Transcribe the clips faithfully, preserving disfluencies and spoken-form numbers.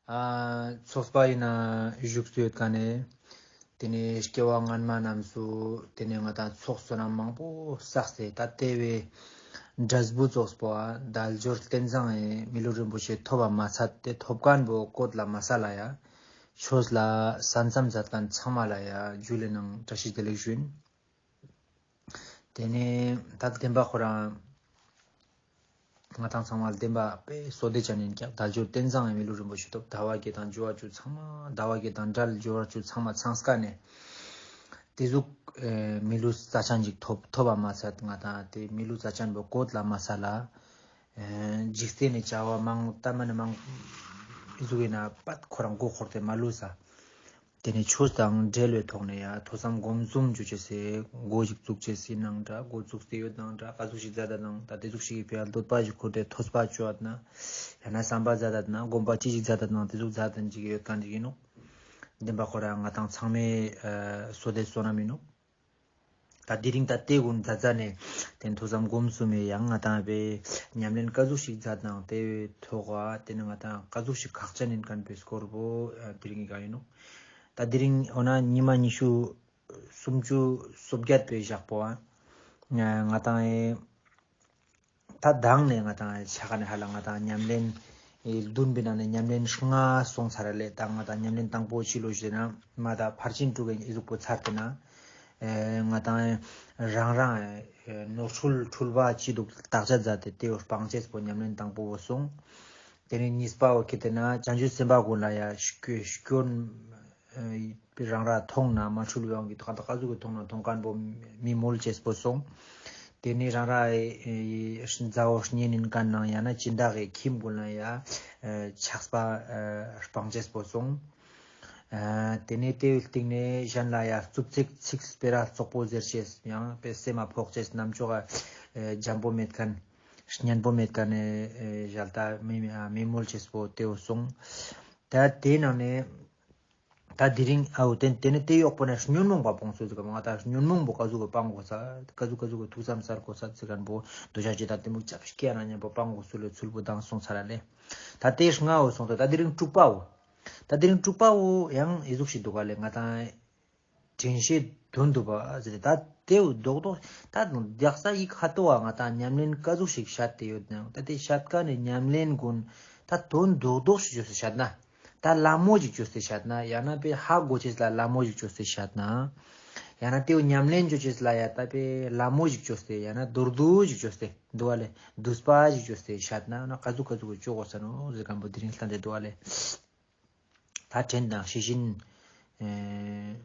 ཨ་ཚོགས་པ་ཡིན་ན་བཞུགས་སུ་ཡོད་ཁན་ནི་ཏེ་ནེ་སྐྱེ་བ་སྔན་མ་རྣམས་སུ་ཏེ་ནེ་ང་དང་ཚོགས་བསོད་ནམས་མང་པོ་བསགས་ཏེ་ད་ལྟེ་བའི་འབྲས་བུ་ཙོགས་པོ་དལ་འབྱོར་རྟེན་བཟང་ངི་མི་ལུས་རིན་པོ་ཆེ་ཐོབ་པ་མ་ཚད་ཏེ་ཐོབ་ཁན་བོ་བཀོད་ལ་མ་ཚད་ལ་ཡ་ཆོས་ལ་ས་མཚམས་མཛད་ཁན་ཚང་མ་ལ་ཡ་ཇུ་ལེ་ནང་བཀྲ་ཤིས་བདེ་ལེགས་ཞུ་ཡིན། ཏེ་ནེ་ད་བདེན་པ་ཁོ་རང་ང་དང་ཚང་མ་བདེན་པ་དཔེ་བསོད་བདེ་ཅན་ཡིན་ཀྱག་དལ་འབྱོར་རྟེན་བཟང་ངི་མི་ལུས་རིན་པོ་ཆེ་ཐོབ། ཟླ་བ་བརྒྱད་དང་འབྱོར་བ་ཅུ་ཚང་མ་ཟླ་བ་བརྒྱད་དང་འབྲེལ་འབྱོར་བ་ཅུ་ཚང་མ་ཚང་ཀ་ནེ་ཏེ་ཟུག་ཨེ་མི་ལུས་རྩ་ཆེན་ཅིག་ཐོབ་ཐོབ་པ་མ་ཚད་ང་དང་ཏེ་མི་ལུས་རྩ་ཆེན་བོ་བཀོད་ལ་མ་ཚད་ལ་ཨེ་འཇིག་རྟེན་ནི་བྱ་བ་མང་ཏ་མ་ནེ་མང་ཟུག་ཡིན་ན་པད་ཁོ་རང་མགོ་འཁོར་ཏེ་མ་ལུས་ས། ཏེ་ནེ་ཆོས་དང་འབྲེལ་བའི་ཐོག་ནེ་ཡ་ཐོས་བསམ་སྒོམ་གསུམ་ཅོ་ཅེས་སི་འགོ་ཞིག་བཙུགས་ཅེས་ཡིན་ནང་འདྲ་འགོ་བཙུགས་ཏེ་ཡོད་ནང་འདྲ་ཀ་ཟུག་ཞིག་མཛད་ད་ནང་ད་ཏེ་ཟུག་ཞིག་གི་ཕི་ཡ་འདོད་པ་ཞིག་ཁུར་ཏེ་ཐོས་པ་ཅོ་ཡོད་ན་ཡང་ན་བསམ་པ་མཛད་ད་ནང་སྒོམ་པ་ཅི་ཞིག་མཛད་ད་ནང་ཏེ་ཟུག་མཛད་དེན་ཅིག་ཡོད་ཁན་ཅིག་ཡིན་ནོག་བདེན་པ་ཁོ་རང་ང་དང་ཚང་མའི་ཨ་བསོད་བདེ་བསོད་ནམས་ཡིན་ནོག་ད་དེ་རིང་ད་ཏེ་གུན་མཛད་མཛད་ནེ་ཏེ་ཐོས་བསམ་སྒོམ་གསུམ་མེ་ཡང་ང་དང་བའི་ཉམས་ལེན་ཀ་ཟུག་ཞིག་མཛད་ནང་ཏེ་ཐོག་ག་ཏེ་ནེ་ང་དང་ཀ་ཟུག་ཞིག་ཁག་ཅན་ཡིན་ཁན་བོའི་སྐོར་བོ་ཨ་དེ་རིང་གི་ག་ཡིན་ནོག་ད་དེ་རིང་འོ་ན་ཉི་མ་ཉི་ཤུ་སུམ་ཅུ་སོ་བརྒྱད་པའི་ཞག་པོ་ཨ་ང་དང་ཨེ་ད་མདང་ནེ་ང་དང་ཆ་ཁ་ནེ་ཧ་ལ་ང་དང་ཉམས་ལེན་ཨེ་བདུན་པའི་ནང་ནེ་ཉམས་ལེན་ལྔ་སོང་ཚར་ལེ། ད་ང་དང་ཉམས་ལེན་དང་པོ་ཅི་ལོ་ཞེ་ན་མ་ད་ཕར་ཕྱིན་དྲུག་གི་ཨི་ཟུག་པོ་ཚར་ཏེ་ན་ཨེ་ང་དང་རང་རང་ཨེ་ནོར་འཁྲུལ་འཁྲུལ་པ་ཅི་འདུག་བརྟག་དཔྱད་མཛད་དེ་ཏེ་བོ་སྤང་ཅེས་པོ་ཉམས་ལེན་དང་པོ་བོ་སོང་། ཏེ་ནེ་གཉིས་པ་བོ་ཁེ་ཏེ་ན་བྱང་ཆུབ་སེམས་དཔའ་གུན་ལ་ཡ་སྐྱོན་སྐྱོན་ཨེ་རང་ར་མཐོང་ན་མ་འཁྲུལ་བའི་དབང་གིས་ཐོག་ད་ཀ་ཟུག་གི་མཐོང་ན་མཐོང་ཁན་བོ་མི་མོལ་ཅེས་པོ་སོང་། ཏེ་ནེ་རང་ར་ཨེ་མཛའ་བོ་གཉེན་ཡིན་ཁན་ནང་ཡང་ན་སྦྱིན་བདག་གི་ཁྱིམ་གུན་ལ་ཡ་ཨེ་ཆགས་པ་ཨེ་སྤང་ཅེས་པོ་སོང་། ཨ་ཏེ་ནེ་ཏེའི་སྟེང་ནེ་གཞན་ལ་ཡ་རྩུབ་ཚིག་ཚིག་སྤེ་ར་རྩོག་པོ་ཟེར་ཅེས་ཡང་པེ་སེམས་མ་ཕོག་ཅེས་རྣམ་ཅོག་ག་ཨེ་འཇམ་པོ་མེད་ཁན་སྙན་པོ་མེད་ཁན་ནི་ཨེ་ཞལ་ཏ་མི་མི་ཨ་མི་མོལ་ཅེས་པོ་ཏེའོ་སོང་། ད་ཏེའི་ནང་ནེ་ད་དེ་རིང་ཨའོ་ཏེ་ཏེ་ནེ་ཏེ་ཡོག་པོ་ནེ་ཉོན་མོངས་པ་སྤོང་ཚུལ་ཟེར་ག་མ་ད་ཉོན་མོངས་པོ་ཀ་ཟུག་གི་སྤང་དགོས་ས་ཀ་ཟུག་ཀ་ཟུག་གི་ཐུགས་བསམ་སལ་དགོས་ས་ཟེར་ཁན་བོ་འདོད་ཆགས་ཞེ་སྡང་གཏི་མུག་ཅབ་སྐྱེ་ན་ཉམ་པོ་སྤང་དགོས་ཚུལ་ལེ་ཚུལ་བོ་དང་སོང་ཚར་ལེ། ད་ཏེ་ལྔའོ་སོང་ཏོ་ད་དེ་རིང་དྲུག་པའོ། ད་དེ་རིང་དྲུག་པའོ་ཡང་ཨི་ཟུག་ཞིག་འདུག་ག་ལེ། ང་དང་དྲན་ཤེས་དོན་བསྡུ་བ་ཟེར་ཏེ་ད་ཏེའོ་རྡོག་རྡོག་ད་རྒྱག་ས་ཡི་ཁ་ཏོ་བ་ང་དང་ཉམས་ལེན་ཀ་ཟུག་ཞིག་བཤད་དེ་ཡོད་ནའང་ད་ཏེ་བཤད་ཀ་ནེ་ཉམས་ལེན་གུན་ད་དོན་རྡོག་རྡོག་ཞིག་བཅོས་ཏེ་བཤད་ན་ད་ལ་མོ་ཞིག་བཅོས་ཏེ་བཤད་ན་ཡང་ན་པེ་ཧ་གོ་ཅེས་ལ་ལ་མོ་ཞིག་བཅོས་ཏེ་བཤད་ན་ཡང་ན་ཏེའོ་ཉམས་ལེན་བཅོ་ཅེས་ལ་ཡ་ད་པེ་ལ་མོ་ཞིག་བཅོས་ཏེ་ཡང་ན་མདོར་བསྡུས་ཞིག་བཅོས་ཏེ་འདུག་ག་ལེ། བསྡུས་པ་ཞིག་བཅོས་ཏེ་བཤད་ན་ན་ཀ་ཟུག་ཀ་ཟུག་གི་བཅོ་དགོས་ས་ནོ་ཟེར་ཁན་བོ་དེ་རིང་ལྟ་འདི་འདུག་ག་ལེ། ད་དྲན་དང་ཤེས་བཞིན་ཨེ་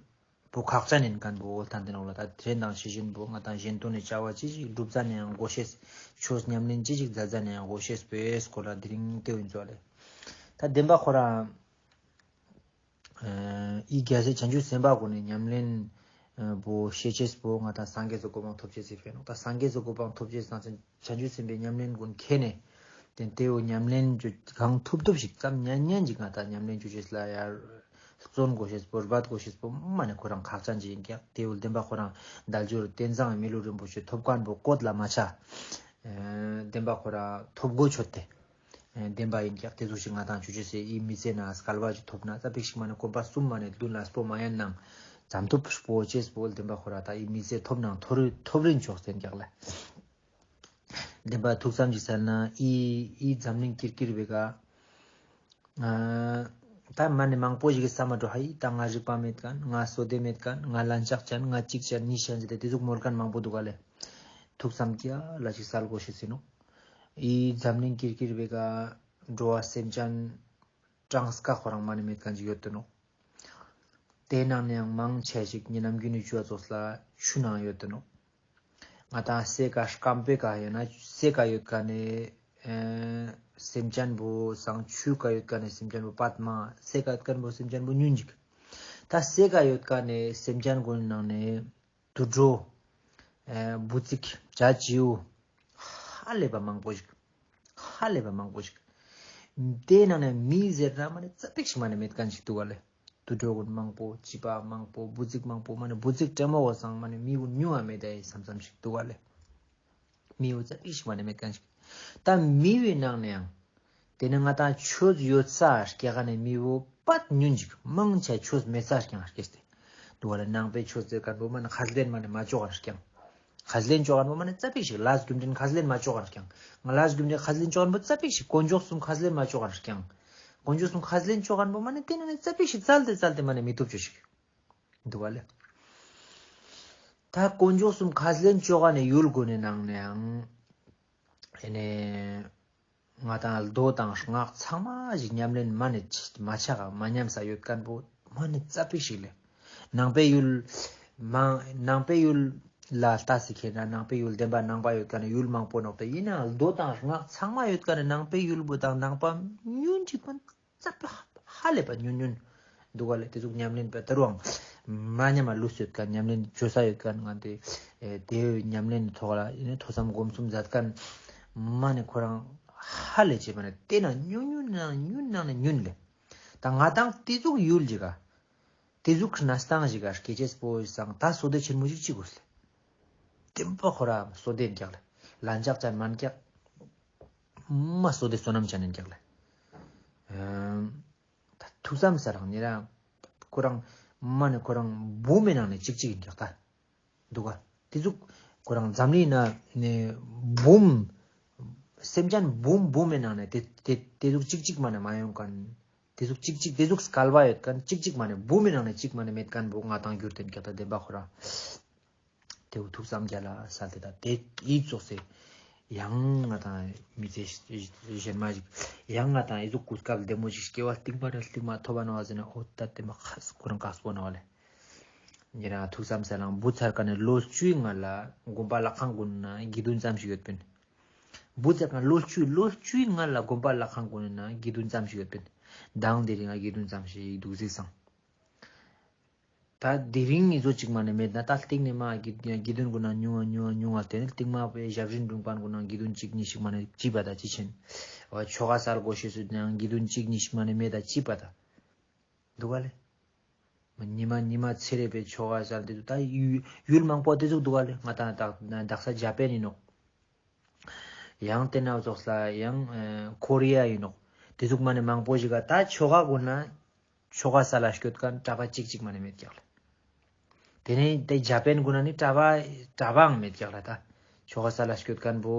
བོ་ཁག་ཅན་ཡིན་ཁན་བོ་ད་འདི་ནང་ལ་ད་དྲན་དང་ཤེས་བཞིན་བོ་ང་དང་གཞན་དོན་ནི་བྱ་བ་ཅི་ཞིག་སྒྲུབ་ཙ་ནའང་གོ་ཤེས། ཆོས་ཉམས་ལེན་ཅི་ཞིག་མཛད་ཙ་ནའང་གོ་ཤེས་པོའི་སྐོར་ལ་དེ་རིང་ཏེའོ་ཡིན་ཚུལ་ལེ། ད་བདེན་པ་ཁོ་རང་ཨེ་ཨི་རྒྱལ་སྲས་བྱང་ཆུབ་སེམས་དཔའ་གུན་ནི་ཉམས་ལེན་ཨེ་བོ་ཤེས་ཅེས་པོ་ང་དང་སངས་རྒྱས་སི་གོ་འཕང་ཐོབ་ཅེས་སི་ཕན་ནོག་ད་སངས་རྒྱས་སི་གོ་འཕང་ཐོབ་ཅེས་སང་ཅན་བྱང་ཆུབ་སེམས་དཔའི་ཉམས་ལེན་གུན་ཁེ་ནེ་ཏེ་ཏེའོ་ཉམས་ལེན་ཅོ་གང་ཐུབ་ཐུབ་ཞིག་ཙམ་ཉན་ཉན་ཞིག་ང་དང་ཉམས་ལེན་ཅོ་ཅེས་ལ་ཡ་བརྩོན་དགོས་ཤེས་པོ་རྦད་དགོས་ཤེས་པོ་མ་ནེ་ཁོ་རང་ཁག་ཅན་ཅིག་ཡིན་ཀྱག་ཏེའོ་བདེན་པ་ཁོ་རང་དལ་འབྱོར་རྟེན་བཟང་མི་ལུས་རིན་པོ་ཆེ་ཐོབ་ཁན་བོ་བཀོད་ལ་མ་ཆ། ཨེ་བདེན་པ་ཁོ་རང་ཐོབ་གོ་ཆོད་དེ། ཨེ་བདེན་པ་ཡིན་ཀྱག་ཏེ་ཟུག་ཞིག་ང་དང་ཆུ་ཆུ་སེ་ཨི་མི་ཚེ་ན་སྐལ་བ་ཅིག་ཐོབ་ན་ཙ་པིག་ཞིག་མ་ནེ་གོམ་པ་གསུམ་མ་ནེ་བདུན་ལ་སྤོ་མ་ཡན་ནང་ཙམ་ཐུབ་སྤོ་ཅེས་པོ་བདེན་པ་ཁོ་རང་ད་ཨི་མི་ཚེ་ཐོབ་ནང་ཐོབ་རིན་ཆོག་ཟེར་ཀྱག་ལེ། བདེན་པ་ཐུགས་བསམ་ཅིག་སལ་ན་ཨི་ཨི་འཛམ་གླིང་ཀིར་ཀིར་བེ་ག་ཨ་ད་མ་ནེ་མང་པོ་ཞིག་གི་ས་མ་འགྲོ་ཧ་ཡི་ད་ང་རིག་པ་མེད་ཁན་ང་བསོད་བདེ་མེད་ཁན་ང་ལན་ཆགས་ཅན་ང་གཅིག་ཅན་གཉིས་ཅན་ཟེར་ཏེ་ཏེ་ཟུག་མོལ་ཁན་མང་པོ་འདུག་ག་ལེ། ཐུགས་བསམ་ཀྱ་ལ་ཞིག་སལ་གོ་ཤེས་ཟིན་ནོག་ཨི་འཛམ་གླིང་ཀིར་ཀིར་བེ་ག་འགྲོ་བ་སེམས་ཅན་གྲངས་ཀ་ཁོ་རང་མ་ནེ་མེད་ཁན་ཅིག་ཡོད་དེ་ནོག་ཏེའི་ནང་ནེ་ཡང་མང་ཆེ་ཞིག་ཉེ་ནམ་རྒྱུན་ནི་ཅོ་བ་ཙོགས་ལ་ཆུ་ནང་ཡོད་དེ་ནོག་ང་དང་སའི་ཀ་སྐམ་པོའི་ཀ་ཡང་ན་སའི་ཀ་ཡོད་ཁན་ནི་ཨེ་སེམས་ཅན་བོ་སང་ཆུའི་ཀ་ཡོད་ཁན་ནི་སེམས་ཅན་བོ་པད་མ་སའི་ཀ་ཡོད་ཁན་བོ་སེམས་ཅན་བོ་ཉུང་ཅིག་ད་སའི་ཀ་ཡོད་ཁན་ནི་སེམས་ཅན་གུན་ནང་ནེ་དུད་འགྲོ། ཨེ་འབུ་ཙིག་བྱ་བྱིའུ། ཧ་ལས་པ་མང་པོ་ཞིག་ཧ་ལས་པ་མང་པོ་ཞིག་ཏེའི་ནང་ནེ་མི་ཟེར་ན་མ་ནེ་ཙ་པིག་ཞིག་མ་ནེ་མེད་ཁན་ཞིག་འདུག་ག་ལེ། དུད་འགྲོ་གུན་མང་པོ་བྱི་པ་མང་པོ་འབུ་ཙིག་མང་པོ་མ་ནེ་འབུ་ཙིག་ཏྲེ་མོ་བོ་སང་མ་ནེ་མི་གུན་ཉུང་ང་མེད་དེ་སམ་སམ་ཞིག་འདུག་ག་ལེ། མི་བོ་ཙ་པིག་ཞིག་མ་ནེ་མེད་ཁན་ཞིག་ད་མི་བོའི་ནང་ནེ་ཡང་ ཏེ་ནེ་ང་དང་ཆོས་ཡོད་ས་སྐྱེ་ག་ནེ་མི་བོ་པད་ཉུང་ཅིག་མང་ཆེ་ཆོས་མེད་ས་རྐྱང་སྐྱེས་ཏེ། དུག་ག་ལེ། ནང་པའི་ཆོས་ཟེར་ཁན་བོ་མ་ནེ་ཁས་ལེན་མ་ནེ་མ་ཅོ་ག་ནེ་རྐྱང་། ཁས་ལེན་ཅོ་ཁན་བོ་མ་ནེ་ཙ་པིག་ཞིག་ལས་རྒྱུ་འབྲས་ཁས་ལེན་མ་ཅོ་ག་ནེ་རྐྱང་། ང་ལས་རྒྱུ་འབྲས་ཁས་ལེན་ཅོ་ཁན་བོ་ཙ་པིག་ཞིག་དཀོན་མཆོག་གསུམ་ཁས་ལེན་མ་ཅོ་ག་ནེ་རྐྱང་། དཀོན་མཆོག་གསུམ་ཁས་ལེན་ཅོ་ཁན་བོ་མ་ནེ་ཏེ་ནེ་ཙ་པིག་ཞིག་ཙལ་ཏེ་ཙལ་ཏེ་མ་ནེ་མི་ཐུབ་ཅོ་ཞིག་དུག་ག་ལེ། ད་དཀོན་མཆོག་གསུམ་ཁས་ལེན་ཅོ་ག་ནེ་ཡུལ་གུན་ནི་ནང་ནེ་ཡང་ཨེ་ནེ་ང་དང་མདོ་དང་སྔགས་ཚང་མ་ཞིག་ཉམས་ལེན་མ་ནེ་མ་ཆགས་མ་ཉམས་ས་ཡོད་ཁན་བོ་མ་ནེ་ཙ་པིག་ཞིག་ལེ། ནང་པའི་ཡུལ་མ་ནང་པའི་ཡུལ་ལ་ལྟ་སྟེ་ཁྱེར་ན་ནང་པའི་ཡུལ་བདེན་པ་ནང་པ་ཡོད་ཁན་ནི་ཡུལ་མང་པོ་ནོག་ཏེ་ཨིན་ན་མདོ་དང་སྔགས་ཚང་མ་ཡོད་ཁན་ནི་ནང་པའི་ཡུལ་བོ་དང་ནང་པ་ཉུང་ཅིག་མ་ནེ་ཙ་པིག་ཧ་ལས་པ་ཉུང་ཉུང་དུག་ག་ལེ། ཏེ་ཟུག་ཉམས་ལེན་པ་ཏ་རུང་མ་ཉམས་མ་ལུས་ཡོད་ཁན་ཉམས་ལེན་ཅོ་ས་ཡོད་ཁན་ང་ཏེ་ཨེ་ཏེ་ཉམས་ལེན་ཐོག་ལ་ཨེ་ནེ་ཐོས་བསམ་སྒོམ་གསུམ་མཛད་ཁན་མ་ནེ་ཁོ་རང་ཧ་ལས་ཅེས་མ་ནེ་ཏེ་ན་ཉུང་ཉུང་ནང་ཉུང་ནང་ནེ་ཉུང་ལེ། ད་ང་དང་ཏེ་ཟུག་ཡུལ་ཞིག་ག་ཏེ་ཟུག་གནས་སྟངས་ཞིག་ག་སྐྱེ་ཅེས་པོ་སང་ད་བསོད་བདེ་ཆེན་མོ་ཞིག་ཅི་དགོས་ལེ། བདེན་པ་ཁོ་རང་བསོད་བདེ་ཨིན་ཀྱག་ལེ། ལན་ཆགས་ཅན་མན་ཀྱག་མ་བསོད་བདེ་བསོད་ནམས་ཅན་ཨིན་ཀྱག་ལེ། ཨམ། ད་ཐུགས་བསམ་ས་རང་ཉེ་རང་ཁོ་རང་མ་ནེ་ཁོ་རང་བུམ་མི་ནང་ནེ་ཅིག་ཅིག་ཨིན་ཀྱག་ད་དུག་ག། ཏེ་ཟུག་ཁོ་རང་འཛམ་གླིང་ན་ནེ་བུམ་སེམས་ཅན་བུམ་བུམ་མི་ནང་ནེ་ཏེ་ཏེ་ཏེ་ཟུག་ཅིག་ཅིག་མ་ནེ་མ་ཡོང་ཁན། ཏེ་ཟུག་ཅིག་ཅིག་ཏེ་ཟུག་སྐལ་བ་ཡོད་ཁན་ཅིག་ཅིག་མ་ནེ་བུམ་མི་ནང་ནེ་ཅིག་མ་ནེ་མེད་ཁན་བོ་ང་དང་གྱུར་ཏེ་ཨིན་ཀྱག་ད་བདེན་པ་ཁོ་རང་། ཏེ་བོ་ཐུགས་བསམ་རྒྱལ་ལ་སལ་ཏེ་ད་ཏེ་ཨི་ཙོགས་སེ་ཡང་ང་དང་མི་ཚེ་ཞན་མ་ཞིག་ཡང་ང་དང་ཨི་ཟུག་གོ་སྐབས་བདེ་མོ་ཞིག་སྐྱེ་བ་སྟིང་མ་རེ་སྟིང་མ་ཐོབ་པ་ནོག་ཟེར་ན་འོ་ད་ཏེ་མ་ཁ་ཁོ་རང་ཁག་པོ་ནོག་ལེ། ཉེ་རང་ཐུགས་བསམ་ས་རང་བུ་ཚར་ཁན་ནི་ལོ་བཅུའི་སྔ་ལ་དགོན་པ་ལྷ་ཁང་གུན་ན་དགེ་འདུན་ཙམ་ཞིག་ཡོད་པིན། བུ་ཚར་ཁན་ལོ་བཅུ་ལོ་བཅུའི་སྔ་ལ་དགོན་པ་ལྷ་ཁང་གུན་ན་དགེ་འདུན་ཙམ་ཞིག་ཡོད་པིན། མདང་དེ་རིང་ང་དགེ་འདུན་ཙམ་ཞིག་དུག་ཟིག་སང་། ད་དེ་རིང་ཨི་ཙོགས་ཅིག་མ་ནེ་མེད་ན་ད་སྟིང་ནེ་མ་དགེ་དགེ་འདུན་གུན་ན་ཉུང་ང་ཉུང་ང་ཉུང་ང་ལ་ཏེ་ནེ་སྟིང་མ་པའི་ཞབས་རིམ་དྲུང་པ་གུན་ན་དགེ་འདུན་གཅིག་གཉིས་ཤིག་མ་ནེ་ཅི་པ་ད་ཅི་ཆེན། འོ་ཆོ་ག་སལ་གོ་ཤེས་སུ་ཡང་དགེ་འདུན་གཅིག་གཉིས་ཤིག་མ་ནེ་མེད་ད་ཅི་པ་ད། དུག་ག་ལེ། ཉི་མ་ཉི་མ་ཚེ་རེ་པའི་ཆོ་ག་སལ་ཏེ་དུག་ད་ཡུལ་ཡུལ་མང་པོ་ཏེ་ཟུག་དུག་ག་ལེ། ང་དང་དག་དག་ས་ཇ་པན་ཨིན་ནོག་ཡང་ཏེ་ན་ཙོགས་ལ་ཡང་ཨེ་ཀོ་རི་ཡ་ཨིན་ནོག་ཏེ་ཟུག་མ་ནེ་མང་པོ་ཞིག་ག་ད་ཆོ་ག་གུན་ན་ཆོ་ག་སལ་ལ་སྐྱོད་ཁན་གྲྭ་པ་ཅིག་ཅིག་མ་ནེ་མེད་ཀྱག་ལེ། ཏེ་ནེ་ཏེ་ཇ་པན་གུན་ན་ནི་གྲྭ་པ་གྲྭ་པའང་མེད་ཀྱག་ལེ། ད་ཆོ་ག་སལ་ལ་སྐྱོད་ཁན་བོ་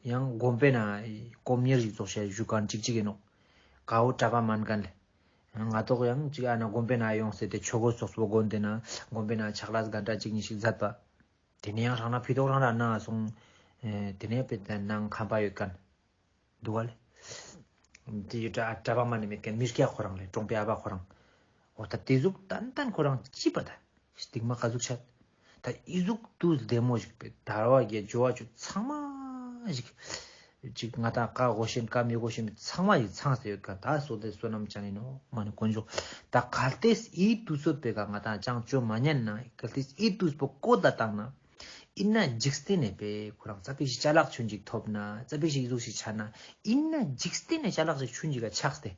ཡང་དགོན་པའི་ནང་སྒོམ་གཉེར་ཞིག་ཙོགས་ཤིག་ཞུ་ཁན་ཅིག་ཅིག་ཨིན་ནོག་ཀ་བོ་གྲྭ་པ་མན་ཁན་ལེ། ང་ཏོག་ཡང་ཅིག་ཨ་ན་དགོན་པའི་ནང་ཡོང་སྟེ་ཏེ་ཆོ་ག་ཙོགས་པོ་གོན་ཏེ་ན་དགོན་པའི་ནང་ཕྱག་ལས་ག་འདྲ་ཅིག་ཉིས་ཤིག་མཛད་པ། ཏེ་ནེ་ཡང་རང་ན་ཕི་ཏོག་རང་ར་ནང་སོང་། ཨེ་ཏེ་ནེ་པེ་ཏེ་ནང་ཁང་པ་ཡོད་ཁན་དུག་ག་ལེ། ཏེ་ཡུལ་གྲྭ་གྲྭ་པ་མ་ནེ་མེད་ཁན་མི་སྐྱ་ཁོ་རང་ལེ་གྲོང་པའི་ཨ་བ་ཁོ་རང་། འོ་ད་ཏེ་ཟུག་ཏན་ཏན་ཁོ་རང་ཅི་པ་ད་སྟིང་མ་ག་ཟུག་ཆད། ད་ཨི་ཟུག་ཏུས་བདེ་མོ་ཞིག་པེ་དར་བ་གི་ཇོ་བ་ཆུ་ཚང་མ་ཞིག་ཅིག་ང་དང་ཀ་གོ་ཤེས་ཀ་མི་གོ་ཤེས་ཚང་མ་ཞིག་ཚང་སྟེ་ཡོད་ཁན་ད་བསོད་བདེ་བསོད་ནམས་ཅན་ཨིན་ནོག་མ་ནེ་དཀོན་མཆོག་ད་གལ་ཏེ་ཨི་ཏུས་སོད་པེ་ཀ་ང་དང་ཅང་ཅོ་མ་ཉན་ན་གལ་ཏེ་ཨི་ཏུས་པོ་བཀོད་ལ་བཏང་ན། ཨིན་ན་འཇིག་རྟེན་ནེ་པེ་ཁོ་རང་ཙ་པིག་ཞིག་ཅ་ལག་ཆུན་ཅིག་ཐོབ་ན་ཙ་པིག་ཞིག་ཨི་ཟུག་ཞིག་ཆ་ན་ཨིན་ན་འཇིག་རྟེན་ནེ་ཅ་ལག་ཞིག་ཆུན་ཅིག་ག་ཆགས་ཏེ།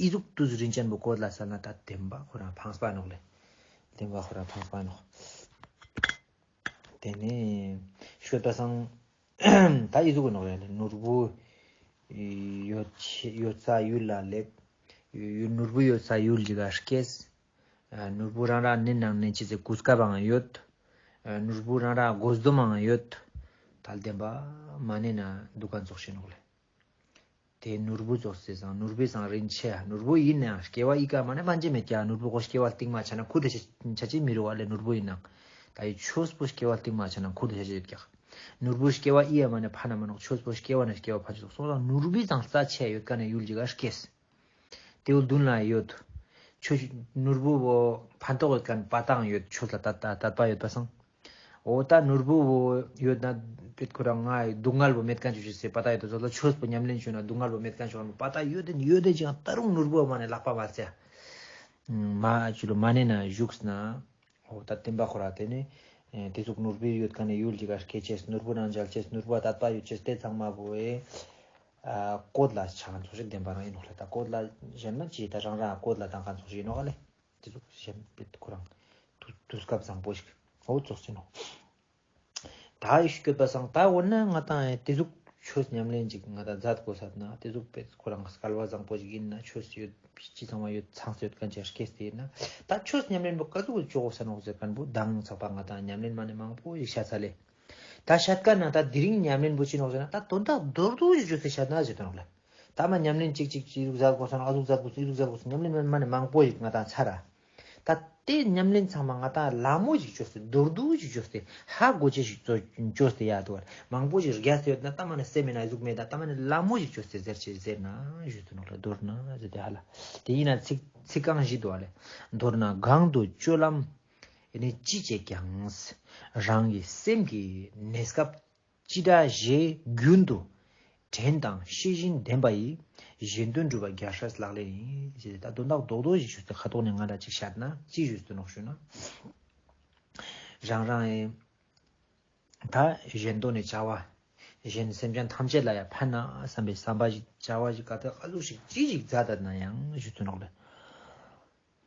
ཨི་ཟུག་ཏུས་རིན་ཅན་པོ་བཀོད་ལ་སལ་ན་ད་བདེན་པ་ཁོ་རང་ཕངས་པ་ནོག་ལེ། བདེན་པ་ཁོ་རང་ཕངས་པ་ནོག་ཏེ་ནེ་ཤོད་པ་སང་ད་ཨི་ཟུག་ནོག་ལེ། ནོར་བུ་ཡོད་ཡོད་ས་ཡུལ་ལ་སླེབས། ཡུལ་ནོར་བུ་ཡོད་ས་ཡུལ་ཞིག་ག་སྐྱེས། ནོར་བུ་རང་ར་ནི་ནང་ནེ་ཅི་ཟེར་གོ་སྐབས་ཨང་ཡོད། ནོར་བུ་རང་ར་དགོས་འདོད་མང་ཡོད། ད་བདེན་པ་མ་ནེ་ན་དུག་ཁན་ཙོགས་ཤིག་ནོག་ལེ། ཏེ་ནོར་བུ་ཙོགས་སེ་སང་ནོར་བུའི་སང་རིན་ཆེ་ནོར་བུ་ཨིན་ནའང་སྐྱེ་བ་ཨི་ཀ་མ་ནེ་ཕན་ཅེས་མེད་ཀྱག་ནོར་བུ་ཁོ་སྐྱེ་བ་སྟིང་མ་ཆ་ན་ཁུ་ཏེ་ཆ་ཆ་ཅེས་མི་རུག་ག་ལེ། ནོར་བུ་ཨིན་ནའང་ད་ཨི་ཆོས་པོ་སྐྱེ་བ་སྟིང་མ་ཆ་ན་ཁུ་ཏེ་ཆ་ཅེས་ཡོད་ཀྱག་ནོར་བུ་སྐྱེ་བ་ཨི་ཡ་མ་ནེ་ཕན་ན་མ་ནོག་ཆོས་པོ་སྐྱེ་བ་ནེ་སྐྱེ་བ་ཕན་ཅེས་སོང་སང་ནོར་བུའི་སང་རྩ་ཆེ་ཡོད་ཀ་ནེ་ཡུལ་ཞིག་ག་སྐྱེས། ཏེ་བོ་དུན་ལ་ཡོད། ཆོས་ནོར་བུ་བོ་ཕན་ཐོགས་ཡོད་ཁན་པ་ཏང་ཡོད་ཆོས་ལ་དད་དད་པ་ཡོད་པ་སང་། འོ་ད་ནོར་བུ་བོ་ཡོད་ན་པེ་ཁོ་རང་ང་སྡུག་བསྔལ་བོ་མེད་ཁན་ཅོ་ཅེས་སི་པ་ཏ་ཡོད་དོ་ཙོགས་ལ་ཆོས་པོ་ཉམས་ལེན་ཅོ་ན་སྡུག་བསྔལ་བོ་མེད་ཁན་ཅོ་ཁན་པ་ཏ་ཡོད་དེ་ཡོད་དེ་ཅིག་ད་རུང་ནོར་བུ་བོ་མ་ནེ་ལག་པ་མ་ཚེ། མ་ཅི་ལོ་མ་ནེ་ན་བཞུགས་ན། འོ་ད་བདེན་པ་ཁོ་ར་ཏེ་ནེ་ཨེ་ཏེ་ཟུག་ནོར་བུ་ཡོད་ཁན་ནི་ཡུལ་ཅིག་ག་སྐྱེ་ཅེས་ནོར་བུ་ནང་མཇལ་ཅེས་ནོར་བུ་དད་པ་ཡོད་ཅེས་ཏེ་ཚང་མ་བོ་ཨེ་ཨ་བཀོད་ལ་ཆ་ཁན་ཙོགས་ཤིག་བདེན་པ་རང་ཨིན་ནོག་ལེ། ད་བཀོད་ལ་ཞེན་ན་ཅི་ད་རང་རང་བཀོད་ལ་བཏང་ཁན་ཙོགས་ཤིག་ཨིན་ནོག་ལེ། ཏེ་ཟུག་ཞེན་པེ་ཁོ་རང་དུས་དུས་སྐབས་བཟང་པོ་ཞིག་འོ་ཙོགས་ཨིན་ནོག་ད་ཨི་ཤུ་སྐྱོད་པ་སང་ད་འོ་ན་ང་དང་ཨེ་ཏེ་ཟུག་ཆོས་ཉམས་ལེན་ཅིག་ང་དང་མཛད་དགོས་ས་ན་དེ་ཟུག་པའི་ཁོ་རང་སྐལ་བ་བཟང་པོ་ཞིག་ཡིན་ན་ཆོས་ཡོད་ཅི་ཚང་མ་ཡོད་ཚང་ས་ཡོད་མཁན་ཅིག་སྐྱེས་ཏེ་ཡིན་ན་ད་ཆོས་ཉམས་ལེན་པོ་ག་ཟུག་ཅོ་དགོས་ས་ནོག་ཟེར་མཁན་པོ་མདང་ཚག་པ་ང་དང་ཉམས་ལེན་མ་ནེ་མང་པོ་ཞིག་བཤད་ས་ལེ། ད་བཤད་མཁན་ན་ད་དེ་རིང་ཉམས་ལེན་པོ་ཅི་ནོག་ཟེར་ན་ད་དོན་དག་མདོར་བསྡུས་ཞིག་བཅོས་ཏེ་བཤད་ན་ཟེར་དོན་ནོག་ལེ། ད་མ་ཉམས་ལེན་ཅིག་ཅིག་ཅིག་ཟུག་མཛད་དགོས་ས་ནོག་ཨ་ཟུག་མཛད་དགོས་ས་ཨི་ཟུག་མཛད་དགོས་ས་ཉམས་ལེན་མ་ནེ་མང་པོ་ཞིག་ང་དང་ཚར་ར། ད་དེ་ཉམས་ལེན་ཚང་མ་ང་དང་ལ་མོ་ཞིག་བཅོས་ཏེ་མདོར་བསྡུས་ཞིག་བཅོས་ཏེ་ཧ་གོ་ཅེས་ཞིག་བཅོས་ཏེ་ཡ་དོ་བར་མང་པོ་ཞིག་རྒྱས་ཏེ་ཡོད་ན་ད་མ་ནེ་སེམས་མེད་ན་ཨི་ཟུག་མེད་ད་ད་མ་ནེ་ལ་མོ་ཞིག་བཅོས་ཏེ་ཟེར་ཅེས་ཟེར་ན་ཞུ་དོ་ནོག་ལེ། མདོར་ན་ཟེར་ཏེ་ཧ་ལ་དེ་ཡིན་ན་ཚིག་ཚིག་རྐང་བཞི་འདུག་ལེ། མདོར་ན་གང་དུ་སྤྱོད་ལམ་ཡིན་ནི་ཅི་བྱེད་ཀྱང་རང་གི་སེམས་ཀྱི་གནས་སྐབས་ཅི་འདྲ་ཞེས་རྒྱུན་དུ་དྲན་དང་ཤེས་བཞིན་ལྡན་པ་ཡིས་གཞན་དོན་སྒྲུབ་པ་རྒྱལ་སྲས་ལག་ལེན་ཡིན། ཞེས་ད་དོན་དག་རྡོག་རྡོག་ཞིག་ཞུས་ཏེ་ཁ་ཐོག་ནས་ང་ལ་ཅིག་བཤད་ན་ཅི་ཞུས་ཏེ་ནོག་ཞུ་ན། རང་རང་ཨེ་ད་གཞན་དོན་ནི་བྱ་བ་གཞན་སེམས་ཅན་ཐམས་ཅད་ལ་ཡང་ཕན་ན་བསམ་པའི་བསམ་པ་ཞིག་བྱ་བ་ཞིག་ག་ད་ག་ཟུག་ཞིག་ཅི་ཞིག་མཛད་ད་ན་ཡང་ཞུས་ཏེ་ནོག་ལེ།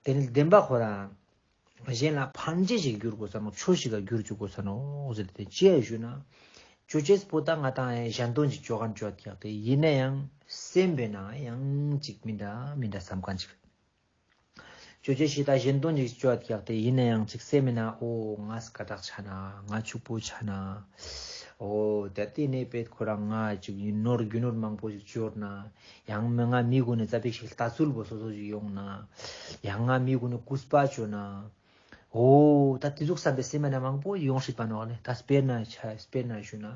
དེ་ནི་བདེན་པ་ཁོ་རང་གཞན་ལ་ཕན་ཅེས་ཤིག་འགྱུར་དགོས་ས་ནོག་ཆོས་ཤིག་ག་འགྱུར་བཅུག་དགོས་ས་ནོག་ཟེར་ཏེ་ཅི་ཡ་ཞུ་ན། ཅོ་ཅེས་པོ་ད་ང་དང་གཞན་དོན་ཅིག་ཅོ་མཁན་ཅོ་ཀྱག་སྟེ་ཡིན་ན་ཡང་སེམས་པའི་ནང་ཡང་ཅིག་མི་འདྲ་མི་འདྲ་བསམ་མཁན་ཅིག་ཅོ་ཅེས་ཤིག་ད་གཞན་དོན་ཅིག་ཅོ་ཀྱག་སྟེ་ཡིན་ན་ཡང་ཅིག་སེམས་པའི་ནང་འོ་ང་སྐད་གྲགས་ཆ་ན་ང་ཕྱུག་པོ་ཆ་ན། འོ་ད་དེ་ནས་པེད་ཁོ་རང་ང་ཅིག་ཡིན་ནོར་རྒྱུ་ནོར་མང་པོ་ཞིག་འབྱོར་ན། ཡང་མི་ང་མི་གུན་ནི་ཙ་པིག་ཞིག་ལྟ་ཚུལ་བོ་སོ་སོ་ཞིག་ཡོང་ན། ཡང་ང་མི་གུན་ནི་གུས་པ་བཅོ་ན། འོ་ད་དེ་ཟུག་བསམ་པའི་སེམས་ན་མང་པོ་ཡོང་སྲིད་པ་ནོག་ལེ། ད་དཔེར་ན་ཆ་དཔེར་ན་ཞུ་ན།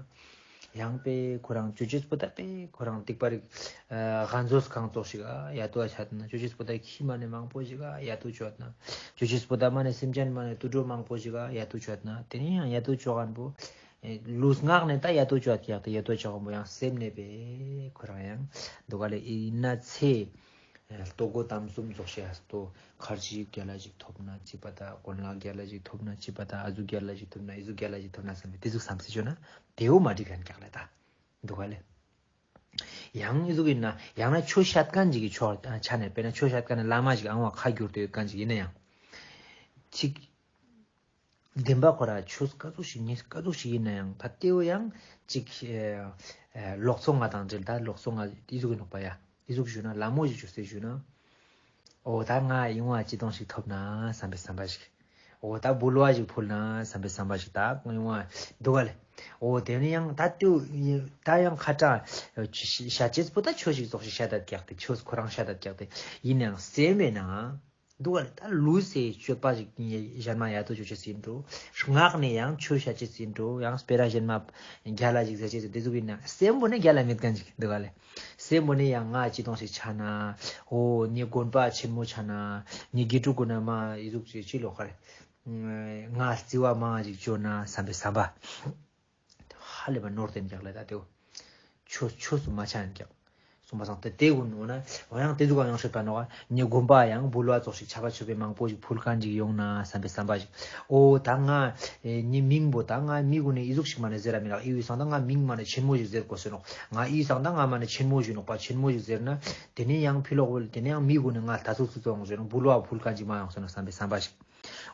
ཡང་པེ་ཁོ་རང་ཅོ་ཅེས་པོ་ད་པེ་ཁོ་རང་སྡིག་པ་རིག་ཨ་ང་ཚོ་གང་ཙོགས་ཤིག་ཨ་ཡ་ཏོ་ཆ་ན་ཅོ་ཅེས་པོ་ད་ཁྱི་མ་ནེ་མང་པོ་ཞིག་ཨ་ཡ་ཏོ་ཆོད་ན། ཅོ་ཅེས་པོ་ད་མ་ནེ་སེམས་ཅན་མ་ནེ་དུད་འགྲོ་མང་པོ་ཞིག་ཨ་ཡ་ཏོ་ཆོད་ན། དེ་ནས་ཡང་ཡ་ཏོ་ཆོད་མཁན་པོ། ཨེ་ལུས་ངག་ནས་ད་ཡ་ཏོ་ཅོ་ཡ་ཏེ་ཡ་ཏོ་ཅོ་མཁན་པོ་ཡང་སེམས་ནས་པེ་ཁོ་རང་ཡང་འདུག་ག་ལེ། ཡིན་ན་ཚེ་ལྟོ་གོས་གཏམ་གསུམ་ཙོགས་ཤིག་ཨ་ལྟོ་ཁར་ཇི་རྒྱལ་ལ་ཞིག་ཐོབ་ན་ཅི་པ་ད་གོན་ལག་རྒྱལ་ལ་ཞིག་ཐོབ་ན་ཅི་པ་ད་ཨ་ཟུག་རྒྱལ་ལ་ཞིག་ཐོབ་ན་ཨི་ཟུག་རྒྱལ་ལ་ཞིག་ཐོབ་ན་བསམ་པའི་དེ་ཟུག་བསམ་སྲིད་ཅོ་ན་དེའོ་མ་འགྲིག་མཁན་ཀྱག་ལེ་ད། འདུག་ག་ལེ། ཡང་ཨི་ཟུག་ཡིན་ན་ཡང་ན་ཆོས་བཤད་མཁན་ཅིག་གི་ཆོ་ཆ་ནས་དཔེར་ན་ཆོས་བཤད་མཁན་ནི་བླ་མ་ཞིག་ཨང་བ་ཁ་བསྒྱུར་ཏེ་ཡོད་མཁན་ཅིག་ཡིན་ན་ཡང་། ཅིག་བདེན་པ་ཁོ་ར་ཆོས་ག་ཟུག་ཞིག་ཉེས་ག་ཟུག་ཞིག་ཡིན་ན་ཡང་ད་ལྟེ་བོ་ཡང་ཅིག་ཨེ་ཨེ་ལོག་འཚོ་ང་དང་འབྲེལ་ད་ལོག་འཚོ་ང་ཨི་ཟུག་ཡིན་ནོག་པ་ཡ། ཨི་ཟུག་ཞུ་ན་ལ་མོ་ཞིག་ཅོས་ཏེ་ཞུ་ན། འོ་ད་ང་ཡོང་བ་ཅི་དོང་ཞིག་ཐོབ་ན་བསམ་པའི་བསམ་པ་ཞིག་འོ་ད་འབུལ་བ་ཞིག་ཕུལ་ན་བསམ་པའི་བསམ་པ་ཞིག་ད་ཡོང་བ་འདུག་ག་ལེ། འོ་དེ་ནི་ཡང་ད་ལྟེ་བོ་ད་ཡང་ཁ་ཏ་ཤ་ཅེས་པོ་ད་ཆོས་ཤིག་ཙོགས་ཤིག་བཤད་ད་ཀྱག་སྟེ་ཆོས་ཁོ་རང་བཤད་ད་ཀྱག་སྟེ་ཡིན་ཡང་སེམས་པའི་ནང་འདུག་ག་ལེ། ད་ལུས་སི་སྤྱོད་པ་ཞིག་གཞན་མ་ཡ་ཏོ་ཅོ་ཅེས་ཡིན་འགྲོ། ངག་ནས་ཡང་ཆོས་བཤད་ཅེས་ཡིན་འགྲོ། ཡང་སྤེ་ར་གཞན་མ་རྒྱལ་ལ་ཞིག་ཟེར་ཅེས་དེ་ཟུག་ཡིན་ན་སེམས་པོ་ནི་རྒྱལ་ལ་མེད་མཁན་ཞིག་འདུག་ག་ལེ། སེམས་པོ་ནི་ཡང་ང་ཅི་དོང་ཞིག་ཆ་ན། འོ་ངའི་དགོན་པ་ཆེན་མོ་ཆ་ན། ངའི་དགེ་ཕྲུག་གུན་ན་མ་ཨི་ཟུག་ཅིག་ཅི་ལོ་ཁར། ང་རྩི་བ་མང་ཞིག་ཅོ་ན་བསམ་པའི་བསམ་པ། ཧ་ལས་པ་ནོར་ཏེ་ཡིན་ཀྱག་ལེ་ད་དེའོ། ཆོས་ཆོས་སུ་མ་ཆ་ཡིན་ཀྱག་གསུངས་པ་སང་དེ་དེ་གུན་འོ་ན་འོ་ཡང་དེ་ཟུག་ག་ཡོང་སྲིད་པ་ནོག་ངའི་དགོན་པ་ཡང་འབུལ་བ་ཙོགས་ཤིག་ཆ་པ་ཆོས་པའི་མང་པོ་ཞིག་ཕུལ་མཁན་ཞིག་ཡོང་ན་བསམ་པའི་བསམ་པ་ཞིག་འོ་ད་ང་ངའི་མིང་པོ་ད་ང་མི་གུན་ནི་ཨི་ཟུག་ཞིག་མ་ནེ་ཟེར་ར་མི་རག་ཨི་བོའི་སང་ད་ང་མིང་མ་ནེ་ཆེན་མོ་ཞིག་ཟེར་དགོས་ཟེར་ནོག་ང་ཨི་བོའི་སང་ད་ང་མ་ནེ་ཆེན་མོ་ཞིག་ནོག་པ་ཆེན་མོ་ཞིག་ཟེར་ན་དེ་ནས་ཡང་ཕི་ལོག་བོ་དེ་ནས་ཡང་མི་གུན་ནི་ང་ལྟ་ཚུལ་སུ་ཙོགས་ཡོང་ཟེར་ནོག་འབུལ་བ་ཕུལ་མཁན་ཞིག་མ་ཡོང་ཟེར་ནོག་བསམ་པའི་བསམ་པ་ཞིག་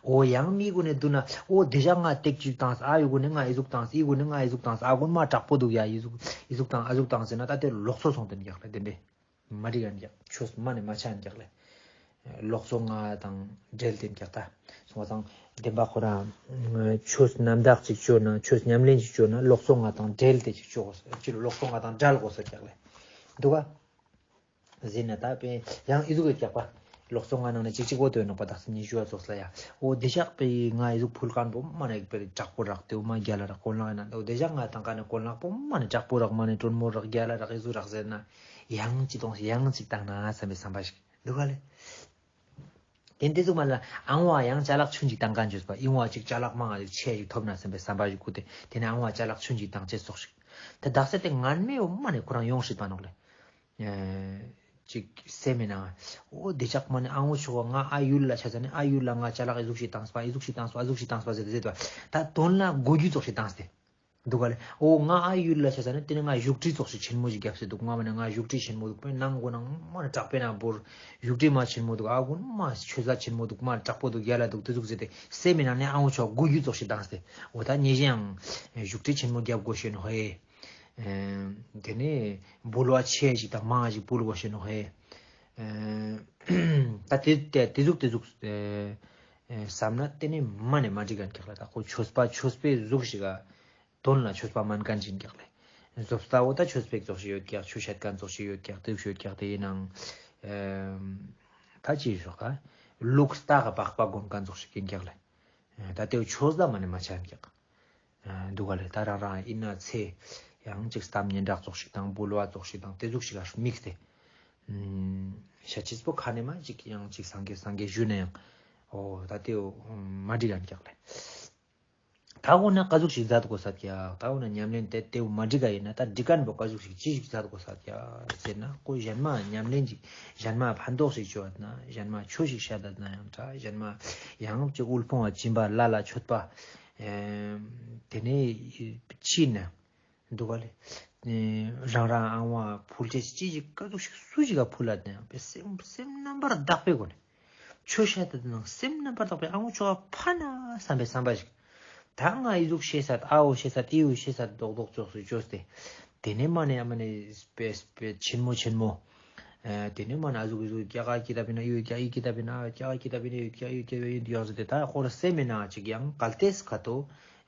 འོ་ཡང་མི་གུན་ནི་འདུག་ན་འོ་དེ་ཞག་ང་ཏེག་ཅིག་བཏང་ཨ་ཡི་གུན་ནི་ང་ཨི་ཟུག་བཏང་ཨི་གུན་ནི་ང་ཨི་ཟུག་བཏང་ཨ་གུན་མ་དྲག་པོ་འདུག་ཡ་ཨི་ཟུག་ཨི་ཟུག་བཏང་ཨ་ཟུག་བཏང་ཟེར་ན་ད་དེ་ལོག་འཚོ་སོང་དེ་ཡིན་ཀྱག་ལེ་བདེན་པས། མ་འགྲིག་ཡིན་ཀྱག་ཆོས་མ་ནེ་མ་ཆ་ཡིན་ཀྱག་ལེ། ལོག་འཚོ་ང་དང་འབྲེལ་ཏེ་ཡིན་ཀྱག་ད། སོང་བ་དང་བདེན་པ་ཁོ་རང་ཆོས་རྣམ་དག་ཅིག་ཅོ་ན་ཆོས་ཉམས་ལེན་ཅིག་ཅོ་ན་ལོག་འཚོ་ང་དང་འབྲེལ་ཏེ་ཅིག་ཅོ་དགོས་ཅི་ལོག་འཚོ་ང་དང་བྲལ་དགོས་ཟེར་ཀྱག་ལེ། འདུག་ག་ཟེར་ན་ད་པེ་ཡང་ཨི་ཟུག་ཡོད་ཀྱག་པ། ལོག་འཚོ་ང་ནང་ནས་ཅིག་ཅིག་འོ་དོ་ཡོད་ནོག་པ་དག་ས་ཉི་ཤུ་བ་ཙོགས་ལ་ཡ། འོ་དེ་ཞག་པེ་ང་ཨི་ཟུག་ཕུལ་མཁན་པོ་མ་ནེ་པེ་དྲག་པོ་རག་དེའུ་མ་རྒྱལ་ལ་རག་གོན་ལག་ཡིན་ན་འོ་དེ་ཞག་ང་དང་ཀ་ནེ་གོན་ལག་པོ་མ་ནེ་དྲག་པོ་རག་མ་ནེ་དྲོན་མོ་རག་རྒྱལ་ལ་རག་ཨི་ཟུག་རག་ཟེར་ན། ཡང་ཅི་དོང་ཡང་ཅིག་བཏང་ན་བསམ་པའི་བསམ་པ་ཞིག་འདུག་ག་ལེ། དེ་འདི་ཟུག་མ་ལ་ཨང་བ་ཡང་ཅ་ལག་ཆུན་ཅིག་བཏང་མཁན་བརྗོད་པ་ཨིན་བ་ཅིག་ཅ་ལག་མང་ང་ཅིག་ཆེ་ཞིག་ཐོབ་ན་བསམ་པའི་བསམ་པ་ཞིག་བསྐུལ་ཏེ་དེ་ནས་ཨང་བ་ཅ་ལག་ཆུན་ཅིག་བཏང་ཅེས་ཙོགས་ཤིག་ད་དག་ས་དེ་ངན་མེ་འོ་མ་ནེ་ཁོ་རང་ཡོང་སྲིད་པ་ནོག་ལེ། ཨེ་ཅིག་སེམས་མེད་ན་འོ་དེ་ཅག་མ་ནེ་ཨང་བོ་ཆོག་ང་ཨ་ཡུལ་ལ་ཆ་ས་ནི་ཨ་ཡུལ་ལ་ང་ཅ་ལག་ཨི་ཟུག་ཞིག་བཏང་སྤ་ཨི་ཟུག་ཞིག་བཏང་སྤ་ཨི་ཟུག་ཞིག་བཏང་སྤ་ཟེར་ཏེ་ཟེར་ཏེ་བ་ད་དོན་ལ་གོ་རྒྱུ་ཙོགས་ཤིག་བཏང་སྟེ། འདུག་ག་ལེ། འོ་ང་ཨ་ཡུལ་ལ་ཆ་ས་ནི་དེ་ནི་ང་བཞུགས་ཁྲི་ཙོགས་ཤིག་ཆེན་མོ་ཞིག་བརྒྱབ་སེ་འདུག་ང་མ་ནེ་ང་བཞུགས་ཁྲི་ཆེན་མོ་འདུག་པས་ནང་སྒོ་ནང་མ་ནེ་དྲག་པོ་ན་བོར། བཞུགས་ཁྲི་མ་ཆེན་མོ་འདུག་ཨ་གུན་མ་ཆོས་ས་ཆེན་མོ་འདུག་མ་དྲག་པོ་འདུག་རྒྱལ་ལ་འདུག་དེ་ཟུག་ཟེར་ཏེ་སེམས་མེད་ན་ནི་ཨ་འོ་ཆོག་གོ་རྒྱུ་ཙོགས་ཤིག་བཏང་སྟེ། འོ་ད་ཉེ་ཞའང་བཞུགས་ཁྲི་ཆེན་མོ་བརྒྱབ་དགོས་ཤེས་ནོག་ཧེ། ཨེ་དེ་ནས་འབུལ་བ་ཆེ་ཞིག་དང་མང་ཞིག་འབུལ་དགོས་ཤེས་ནོག་ཧེ། ཨེ་ད་དེ་དེ་དེ་ཟུག་དེ་ཟུག་ཨེ་ཨེ་བསམ་ན་དེ་ནས་མ་ནས་མ་འགྲིག་ག་ཀྱག་ལེ། ད་ཁོ་ཆོས་པ་ཆོས་པའི་གཟུགས་ཤིག་ག་དོན་ལ་ཆོས་པ་མན་མཁན་ཞིག་ཀྱག་ལེ། ཟོབ་ལྟ་བོ་ད་ཆོས་པའི་ཙོགས་ཤིག་ཡོད་ཀྱག། ཆོས་བཤད་མཁན་ཙོགས་ཤིག་ཡོད་ཀྱག། དེ་ཟུག་ཡོད་ཀྱག། དེ་ཡིན་ནའང་ཨེ་ད་ཅི་ཞོག་ག་ལུགས་ལྟ་ག་པགས་པ་གོན་མཁན་ཙོགས་ཤིག་ཡིན་ཀྱག་ལེ། ཨེ་ད་དེ་ཆོས་ལ་མ་ནས་མ་ཆ་ཀྱག། ཨ་འདུག་ག་ལེ། ད་རང་རང་ཡིན་ན་ཚེ་ཡང་ཅིག་གཏམ་སྙན་གྲགས་ཙོགས་ཤིག་དང་འབུལ་བ་ཙོགས་ཤིག་དང་དེ་ཟུག་ཤིག་ག་དམིགས་ཏེ། ཨུམ་ཤ་ཅིས་པོ་ཁ་ནས་མ་ཅིག་ཡང་ཅིག་སངས་རྒྱས་སངས་རྒྱས་ཞུས་ན་ཡང་། འོ་ད་དེ་འོ་མ་འགྲིག་ག་ཀྱག་ལེ། ད་འོ་ན་ག་ཟུག་ཤིག་མཛད་དགོས་ས་ཀྱག། ད་འོ་ན་ཉམས་ལེན་དེ་དེ་འོ་མ་འགྲིག་ག་ཡིན་ན་ད་འགྲིག་མཁན་པོ་ག་ཟུག་ཤིག་ཅི་ཞིག་མཛད་དགོས་ས་ཀྱག་ཟེར་ན། ཁོ་གཞན་མ་ཉམས་ལེན་ཅིག་གཞན་མ་ཕན་ཐོགས་ཤིག་བཅོ་ཡོད་ན། གཞན་མ་ཆོས་ཤིག་བཤད་ད་ན་ཡང་འདྲ། གཞན་མ་ཡང་ཅིག་དབུལ་ཕོངས་པ་སྦྱིན་པ་བླ་ལ་མཆོད་པ། ཨེ་དེ་ནས་ཕྱིན་ན་འདུག་ག་ལེ། ཨེ་རང་རང་ཨང་བ་ཕུལ་ཅེས་ཅི་ཞིག་ག་ཟུག་ཤིག་སུ་ཞིག་ག་ཕུལ་ལ་ན་ཡང་པེ་སེམས་སེམས་རྣམ་པར་དག་པའི་སྒོ་ནས། ཆོས་བཤད་དེ་ནང་སེམས་རྣམ་པར་དག་པའི་ཨང་བོ་ཆོག་ཕན་ན་བསམ་པའི་བསམ་པ་ཞིག། ད་ང་ཨི་ཟུག་ཤེས་སད། ཨ་འོ་ཤེས་སད། ཨི་འོ་ཤེས་སད། རྡོག་རྡོག་ཙོགས་སུ་བཅོས་ཏེ། དེ་ནས་མ་ནས་ཨ་མ་ནས་པེ་པེ་ཆེན་མོ་ཆེན་མོ། ཨེ་དེ་ནས་མ་ནས་ཨ་ཟུག་ཨི་ཟུག་ཀྱག་ཨ་ཀི་ད་པི་ན་ཨི་འོ་ཀྱག་ཨི་ཀི་ད་པི་ན་ཨ་ཀྱག་ཨ་ཀི་ད་པི་ན་ཨི་འོ་ཀྱག་ཨི་འོ་ཀྱག་ཨི་འོ་ཡོང་ཟེར་ཏེ། ད་ཁོ་ར་སེམས་མེད་ན་ཅིག་ཡང་གལ་ཏེ་ཁ་ཏོ།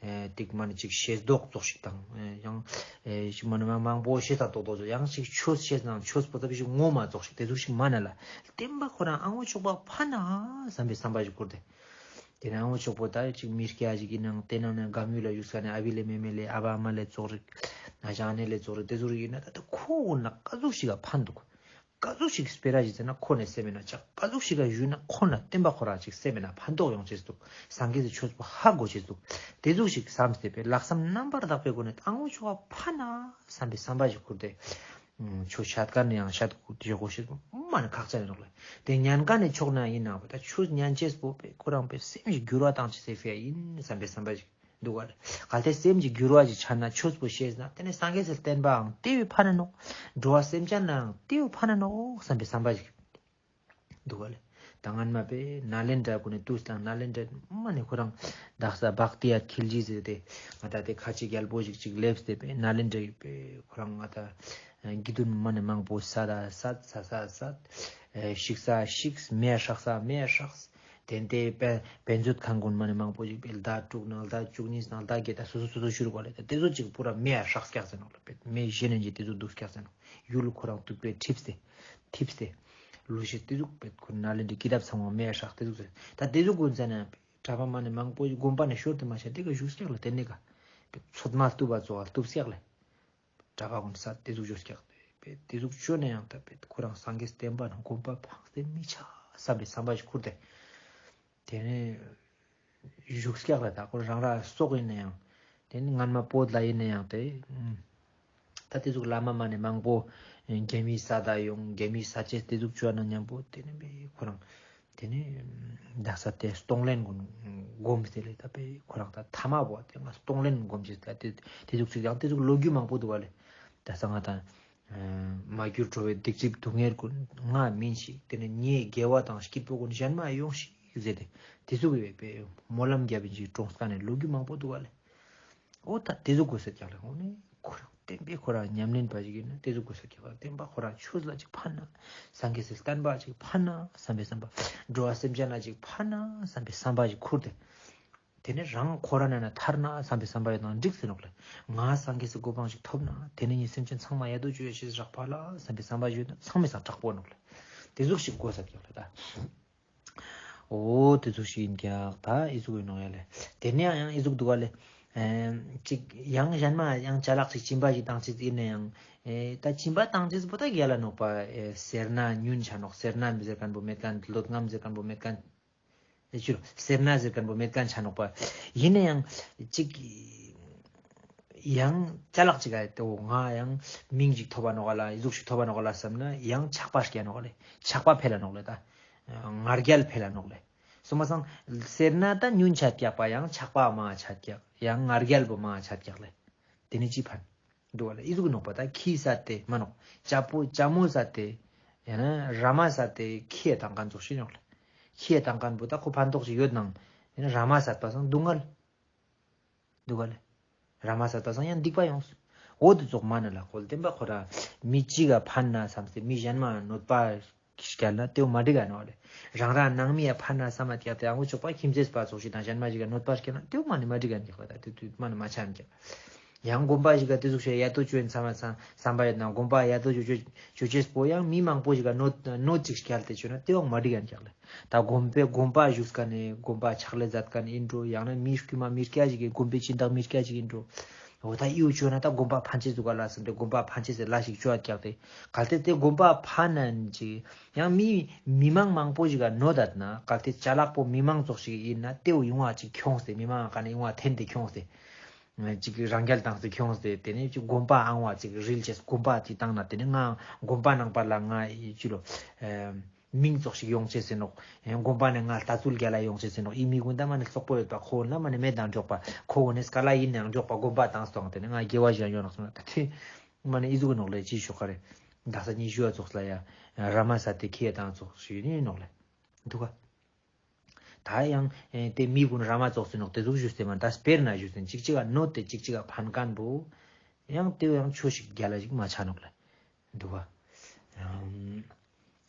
ཨེ་ཏིག་མ་ནི་ཅིག་ཤེས་རྡོག་ཙོགས་ཤིག་དང་། ཨེ་ཡང་ཨེ་ཅིག་མ་ནི་མ་མང་པོ་ཤེས་ས་རྡོག་རྡོག་ཙོགས། ཡང་ཅིག་ཆོས་ཤེས་ན་ཆོས་པོ་ལྟ་བུ་ཞིག་ངོ་མ་ཙོགས་ཤིག་དེ་ཟུག་ཞིག་མ་ན་ལ། བསྟན་པ་ཁོ་རང་ཨང་བོ་ཆོག་པ་ཕན་ན་བསམ་པའི་བསམ་པ་ཞིག་ཁུར་ཏེ། དེ་ནས་ཨང་བོ་ཆོག་པོ་ད་ཅིག་མི་སྐྱ་ཞིག་ཡིན་ནང་དེ་ནང་ནས་དགའ་མོས་ལ་བཞུགས་ས་ནས་ཨ་བི་ལེ་མེ་མེ་ལེ་ཨ་བ་ཨ་མ་ལེ་ཙོགས་རིགས། ན་ཞང་ནེ་ལེ་ཙོགས་རིགས་དེ་ཟུག་རིགས་ཡིན་ན་ད་ད་ཁོ་འོ་ན་ག་ཟུག་ཞིག་ག་ཕན་འདུག། ག་ཟུག་ཞིག་སྤེ་ར་ཞིག་ཟེར་ན་ཁོ་ནས་སེམས་མེད་ན་ཅག། ག་ཟུག་ཞིག་ག་ཞུས་ན་ཁོ་ན་བསྟན་པ་ཁོ་རང་ཅིག་སེམས་མེད་ན་ཕན་ཐོགས་ཡོང་ཅེས་འདུག། སངས་རྒྱས་སི་ཆོས་པོ་ཧ་གོ་ཅེས་འདུག། དེ་ཟུག་ཞིག་བསམས་ཏེ་པེ་ལྷག་བསམ་རྣམ་པར་དག་པའི་སྒོ་ནས་ཨང་བོ་ཆོག་པ་ཕན་ན་བསམ་པའི་བསམ་པ་ཞིག་ཁུར་ཏེ། ཨུམ་ཆོས་བཤད་མཁན་ནི་ཡང་བཤད་དགོས་ཞེས་མ་ནི་ཁག་ཅན་ནོག་ལེ། དེ་ཉན་མཁན་ནི་ཕྱོགས་ན་ཡིན་ནའང་པེ་ད་ཆོས་ཉན་ཅེས་པོ་པེ་ཁོ་རང་པེ་སེམས་ཞིག་འགྱུར་བ་བཏང་ཅེས་སི་ཕི་ཡ་ཡིན་བསམ་པའི་བསམ་པ་ཞིག། འདུག་ག་ལེ། གལ་ཏེ་སེམས་ཀྱི་འགྱུར་བ་ཞིག་ཆ་ན་ཆོས་པོ་ཤེས་ན་དེ་ནས་སངས་རྒྱས་སི་བསྟན་པའང་དེ་བས་ཕན་ན་ནོག། འགྲོ་བ་སེམས་ཅན་ལའང་དེ་བས་ཕན་ན་ནོག་བསམ་པའི་བསམ་པ་ཞིག། འདུག་ག་ལེ། ད་སྔན་མ་པེ་ནཱ་ལེནྡྲ་གུན་ནས་དུས་དང་ནཱ་ལེནྡྲ་མ་ནས་ཁོ་རང་དག་ས་བྷག་ཏི་ཡ་ཁིལ་ཇི་ཟེར་ཏེ་ང་ད་དེ་ཁ་ཆེ་རྒྱལ་པོ་ཞིག་ཅིག་སླེབས་ཏེ་པེ་ནཱ་ལེནྡྲ་པེ་ཁོ་རང་ང་ད་དགེ་འདུན་མ་ནས་མང་པོ་སད་ད་སད། ས་ས་སད། ཨེ་ཤིག་ས་ཤིགས། མེ་ཡ་སྲེག་ས་མེ་ཡ་སྲེགས། དེ་ནས་དེ་དཔེ་དཔེ་མཛོད་ཁང་གུན་མ་ནས་མང་པོ་ཞིག་པེ་ཟླ་དྲུག་ནང་ཟླ་བཅུ་གཉིས་ནང་ཟླ་བརྒྱད་ད་སོ་སོ་སོ་སོ་ཞུ་རུ་ག་ལེ། ད་དེ་ཚོ་ཅིག་པུ་ར་མེ་ཡ་སྲེགས་ཀྱག་ཟེར་ནོག་ལེ། པེ་མེ་ཞེ་ནས་ཅིག་དེ་ཚོ་དུག་ཀྱག་ཟེར་ནོག། ཡུལ་ཁོ་རང་དུག་པེ་འཐིབས་ཏེ་འཐིབས་ཏེ་ལུས་ཤེས་དེ་ཟུག་པེ་ཁོ་ནཱ་ལེནྡྲའི་ཀི་དེབ་ཚང་མ་མེ་ཡ་སྲེགས་དེ་ཟུག་ཟེར། ད་དེ་ཟུག་གུན་ཟེར་ན་པེ་གྲྭ་པ་མ་ནས་མང་པོ་ཞིག་དགོན་པ་ནས་ཤོར་ཏེ་མ་ཆ་དེ་ག་བཞུགས་ཀྱག་ལེ། དེ་ནས་ག་པེ་ཚོད་མ་བཏུབ་པ་ཚོ་ག་བཏུབས་ཀྱག་ལེ། གྲྭ་པ་གུན་ས་དེ་ཟུག་བཅོས་ཀྱག། པེ་དེ་ཟུག་བཅོས་ན་ཡང་ད་པེ་ཁོ་རང་སངས་རྒྱས་བསྟན་པ་ནང་དགོན་པ་འཕངས་ཏེ་མི་ཆ་བསམ་པའི་བསམ་པ་ཞིག་ཁུར་ཏེ། དེ་ནས་བཞུགས་ཀྱག་ལ། ད་ཁོ་རང་ར་སྲོག་ཡིན་ན་ཡང་། དེ་ནས་སྔན་མ་བོད་ལ་ཡིན་ན་ཡང་དེ། ད་དེ་ཟུག་བླ་མ་མ་ནས་མང་པོ་རྒྱ་མིའི་ས་ད་ཡོང་། རྒྱ་མིའི་ས་ཆེས་དེ་ཟུག་བཅོས་ན་མཉམ་པོ་དེ་ནས་པེ་ཁོ་རང་། དེ་ནས་དག་ས་དེ་གཏོང་ལེན་གུན་སྒོམ་སྟེ་ལེ། ད་པེ་ཁོ་རང་ད་ཐ་མ་བོ་དེ་ང་གཏོང་ལེན་སྒོམ་ཅེས་ད་དེ་དེ་ཟུག་ཅིག་ཡང་དེ་ཟུག་ལོ་རྒྱུས་མང་པོ་དུག་ག་ལེ། དག་ས་ང་དང་མ་གྱུར་འགྲོ་བའི་སྡིག་སྒྲིབ་སྡུག་བསྔལ་གུན་ང་མིན་ཞིག། དེ་ནས་ངའི་དགེ་བ་དང་སྐྱིད་པོ་གུན་གཞན་མ་ཡོང་ཞིག་ཟེར་ཏེ་དེ་ཟུག་པེ་སྨོན་ལམ་རྒྱབ་པིན་ཞིག་གྲོངས་ཀ་ནས་ལོ་རྒྱུས་མང་པོ་དུག་ག་ལེ། འོ་ད་དེ་ཟུག་དགོས་ས་ཀྱག་ལེ། འོ་ནི་ཁོ་རང་བསྟན་པའི་ཁོ་རང་ཉམས་ལེན་པ་ཞིག་ཡིན་ན་དེ་ཟུག་དགོས་ས་ཀྱག་ལེ། བསྟན་པ་ཁོ་རང་ཆོས་ལ་ཅིག་ཕན་ན། སངས་རྒྱས་སི་བསྟན་པ་ཅིག་ཕན་ན་བསམ་པའི་བསམ་པ། འགྲོ་བ་སེམས་ཅན་ལ་ཅིག་ཕན་ན་བསམ་པའི་བསམ་པ་ཞིག་ཁུར་ཏེ། དེ་ནས་རང་ཁོ་རང་ན་ན་ཐར་ན་བསམ་པའི་བསམ་པ་ཡོད་ན་འགྲིག་ཟེར་ནོག་ལེ། ང་སངས་རྒྱས་སི་གོ་འཕང་ཞིག་ཐོབ་ན་དེ་ནས་ངའི་སེམས་ཅན་ཚང་མ་ཡ་དོ་ཅོ་ཡ་ཤེས་རག་པ་ལ་བསམ་པའི་བསམ་པ་ཞིག་ཡོད་ན་ཚང་མའི་སང་དྲག་པོ་ནོག་ལེ། དེ་ཟུག་ཞིག་དགོས་ས་ཀྱག་ལེ་ད། འོ་དེ་ཚོ་ཞིག་ཡིན་ཀྱག། ད་ཨི་ཟུག་ཡིན་ནོག་ཡ་ལེ། དེ་ནས་ཡང་ཡང་ཨི་ཟུག་དུག་ག་ལེ། ཨེ་ཅིག་ཡང་གཞན་མ་ཡང་ཅ་ལག་ཅིག་སྦྱིན་པ་ཞིག་བཏང་ཅེས་ཡིན་ན་ཡང་། ཨེ་ད་སྦྱིན་པ་བཏང་ཅེས་པོ་ད་རྒྱལ་ལ་ནོག་པ། ཨེ་སེར་སྣ་ཉུང་ཆ་ནོག། སེར་སྣ་མི་ཟེར་མཁན་པོ་མེད་མཁན། འདོད་རྔམ་ཟེར་མཁན་པོ་མེད་མཁན། ཨེ་ཅི་རུ་སེར་སྣ་ཟེར་མཁན་པོ་མེད་མཁན་ཆ་ནོག་པ། ཡིན་ན་ཡང་ཅིག་ཡང་ཅ་ལག་ཅིག་ག་དེ་འོ་ང་ཡང་མིང་ཅིག་ཐོབ་པ་ནོག་ག་ལ། ཨི་ཟུག་ཞིག་ཐོབ་པ་ནོག་ག་ལ་བསམ་ན་ཡང་ཆགས་པ་སྐྱེ་ནོག་ག་ལེ། ཆགས་པ་འཕེལ་ལ་ནོག་ལེ་ད། ང་རྒྱལ་འཕེལ་ལ་ནོག་ལེ། སོ་མ་སང་སེར་སྣ་ད་ཉུང་ཆ་ཀྱག་པ་ཡང་ཆགས་པ་མང་ཆ་ཀྱག། ཡང་ང་རྒྱལ་པོ་མང་ཆ་ཀྱག་ལེ། དེ་ནི་ཅི་ཕན། འདུག་ག་ལེ། ཨི་ཟུག་ནོག་པ། ད་ཁྱི་ས་དེ་མ་ནོག། ཅ་པོ་ཅ་མོ་ས་དེ། ཡང་ན་ར་མ་ས་དེ་ཁྱི་ཡ་བཏང་མཁན་ཙོགས་ཤིག་ནོག་ལེ། ཁྱི་ཡ་བཏང་མཁན་པོ་ད་ཁོ་ཕན་ཐོགས་ཤིག་ཡོད་ནང་། ཡང་ན་ར་མ་ས་པ་སང་སྡུག་བསྔལ། འདུག་ག་ལེ། ར་མ་ས་པ་སང་ཡང་སྡིག་པ་ཡོངས། འོ་དེ་ཙོགས་མ་ན་ལ་ཁོ་བདེན་པ་ཁོ་ར་མི་གཅིག་ག་ཕན་ན་བསམ་སྟེ་མི་གཞན་མ་གནོད་པ་སྐྱལ་ན་དེའོ་མ་འགྲིག་ག་ནོག་ལེ། རང་རང་ནང་མི་ཡ་ཕན་ན་བསམ་མ་ཐག་སྟེ་ཨང་ཆོག་པ་ཁྱིམ་མཚེས་པ་ཙོགས་ཤིག་དང་གཞན་མ་ཞིག་ག་གནོད་པ་སྐྱལ་ན་དེའོ་མ་ནི་མ་འགྲིག་ག་ནི་ཀྱག་ལེ། ད་དེ་དུས་མ་ནི་མ་ཆ་ནི་ཀྱག། ཡང་དགོན་པ་ཞིག་ག་དེ་ཟུག་ཤེས་ཡ་ཏོ་ཅོ་ཡིན་བསམ་མ་བསམ་བསམ་པ་ཡོད་ན་དགོན་པ་ཡ་ཏོ་ཅོ་ཅོ་ཅོ་ཅེས་པོ་ཡང་མི་མང་པོ་ཞིག་ག་གནོད་གནོད་ཅིག་སྐྱལ་ཏེ་ཅོ་ན་དེའོ་མ་འགྲིག་ག་ནི་ཀྱག་ལེ། ད་དགོན་པའི་དགོན་པ་བཞུགས་མཁན་ནི་དགོན་པ་ཕྱག་ལས་མཛད་མཁན་ཡིན་འགྲོ། ཡང་ན་མི་དཀྱུས་མ་མི་སྐྱ་ཞིག་གི་དགོན་པའི་སྦྱིན་བདག་མི་སྐྱ་ཞིག་ཡིན་འགྲོ། འོ་ད་ཨིའུ་ཅོ་ན་ད་དགོན་པ་ཕན་ཆད་ཟུག་ག་ལ་སེམས་ཏེ་དགོན་པ་ཕན་ཆད་སེ་ལ་ཞིག་ཅོ་ཡ་ཀྱག་སྟེ། གལ་ཏེ་དེ་དགོན་པ་ཕན་ན་ཅིག་ཡང་མི་མི་མང་མང་པོ་ཞིག་ག་གནོད་ད་ན་གལ་ཏེ་ཅ་ལག་པོ་མི་མང་ཙོགས་ཤིག་ཡིན་ན་དེའོ་ཡོང་བ་ཅིག་ཁྱོངས་ཏེ་མི་མང་ག་ནས་ཡོང་བ་འཐེན་ཏེ་ཁྱོངས་ཏེ། ཅིག་རང་རྒྱལ་བཏང་སྟེ་ཁྱོངས་ཏེ་དེ་ནས་ཅིག་དགོན་པ་ཨང་བ་ཅིག་རིལ་ཅེས་དགོན་པ་ཅིག་བཏང་ན་དེ་ནས་ང་དགོན་པ་ནང་པ་ལ་ང་ཅི་ལོ། མིང་ཙོགས་ཤིག་ཡོང་ཅེས་ཟེར་ནོག། དགོན་པ་ནས་ང་ལྟ་ཚུལ་རྒྱལ་ལ་ཡོང་ཅེས་ཟེར་ནོག། ཨི་མི་ཀུན་ད་མ་ནི་སོག་པོ་ཡོད་པ་ཁོ་ན་མ་ནི་མེད་དང་འགྲོགས་པ་ཁོ་གོ་ནས་སྐ་ལ་ཡིན་ནའང་འགྲོགས་པ་དགོན་པ་བཏང་སྟོང་དེ་ནས་ང་དགེ་བ་ཞིག་ཡོང་ནོག་སོང་ན་ད་དེ་མ་ནི་ཨི་ཟུག་ནོག་ལེ་ཅི་ཤོག་ག་རེ། ད་ས་ཉི་ཤུ་བ་ཙོགས་ལ་ཡ་ར་མ་ས་དེ་ཁེ་དང་ཙོགས་ཤིག་ཡིན་ནོག་ལེ། འདུག་ག། ད་ཡང་ཨེ་དེ་མི་ཀུན་ར་མ་ཙོགས་སེ་ནོག་དེ་ཟུག་ཞུས་ཏེ་མ་ད་སྤེར་ན་ཞུས་ཏེ་ཅིག་ཅིག་ག་གནོད་དེ་ཅིག་ཅིག་ག་ཕན་མཁན་པོ་ཡང་དེ་ཡང་ཆོས་ཤིག་རྒྱལ་ལ་ཞིག་མ་ཆ་ནོག་ལེ། འདུག་ག།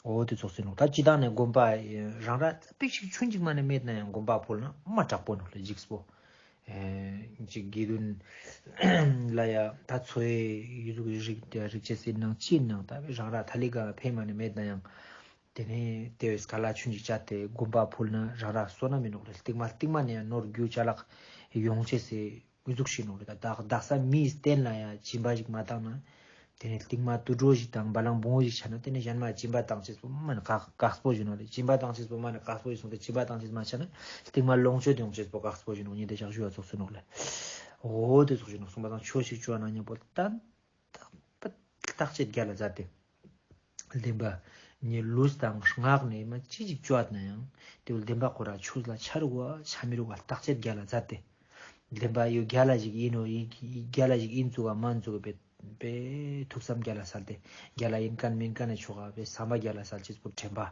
འོ་དེ་ཙོགས་སེ་ནོག། ད་སྤྱི་བཏང་ནས་དགོན་པ་རང་ར་ཙ་པིག་ཞིག་ཆུན་ཅིག་མ་ནས་མེད་ན་ཡང་དགོན་པ་ཕུལ་ན་མ་དྲག་པོ་ནོག་ལེ་འཇིགས་པོ། ཅིག་དགེ་འདུན་ལ་ཡ་ད་ཚོའི་ཡུལ་ལུགས་རིག་རིག་བྱེད་ཟིན་ནང་ཅི་ནང་ད་རང་ར་ཐ་ལི་ག་ཕེ་མ་ནས་མེད་ན་ཡང་། དེ་ནས་དེ་བས་ཀ་ལ་ཆུན་ཅིག་བཅད་དེ་དགོན་པ་ཕུལ་ན་རང་ར་བསོད་ནམས་མི་ནོག་ལེ། སྟིང་མ་སྟིང་མ་ནས་ཡང་ནོར་རྒྱུ་ཅ་ལག་ཡོང་ཅེས་སི་འུ་ཟུག་ཤིག་ནོག་ལེ། ད་དག་དག་ས་མིའི་རྟེན་ལ་ཡང་སྦྱིན་པ་ཞིག་མ་བཏང་ན། དེ་ནས་སྟིང་མ་དུད་འགྲོ་ཞིག་དང་བ་ལང་བུང་བུ་ཞིག་ཆ་ན་དེ་ནས་གཞན་མ་སྦྱིན་པ་བཏང་ཅེས་པོ་མ་ནི་དཀགས་པོ་ཞིག་ནོག་ལེ། སྦྱིན་པ་བཏང་ཅེས་པོ་མ་ནི་དཀགས་པོ་ཞིག་སོང་སྟེ་སྦྱིན་པ་བཏང་ཅེས་མ་ཆ་ན་སྟིང་མ་ལོངས་སྤྱོད་ཡོང་ཅེས་པོ་དཀགས་པོ་ཞིག་ནོག་ཉིན་དེ་ཞག་ཞུ་བ་ཙོགས་སེ་ནོག་ལེ། འོ་དེ་ཙོགས་ཞིག་ནོག་སོང་པ་དང་ཆོས་ཤིག་ཅོ་ན་ཉམ་པོ་ལྟ། བརྟག་དཔྱད་རྒྱལ་ལ་མཛད་དེ། བདེན་པ། ངའི་ལུས་དང་ངག་ནས་མ་ཅི་ཞིག་བཅོ་ན་ཡང་། དེ་བོ་བདེན་པ་ཁོ་ར་ཆོས་ལ་ཆ་རུག་ག་ཆ་མི་རུག་ག་བརྟག་དཔྱད་རྒྱལ་ལ་མཛད་དེ། བདེན་པ་ཡོད་རྒྱལ་ལ་ཞིག་ཡིན་ནོ་ཡིན་རྒྱལ་ལ་ཞིག་ཡིན་ཚུག་ག་མན་ཚུག་ག་བེ་བེ་ཐུགས་བསམ་རྒྱལ་ལ་སལ་ཏེ། རྒྱལ་ལ་ཡིན་མཁན་མིན་མཁན་ནས་ཆོག་ག་བེ་བསམ་པ་རྒྱལ་ལ་སལ་ཅེས་པོ་དྲན་པ།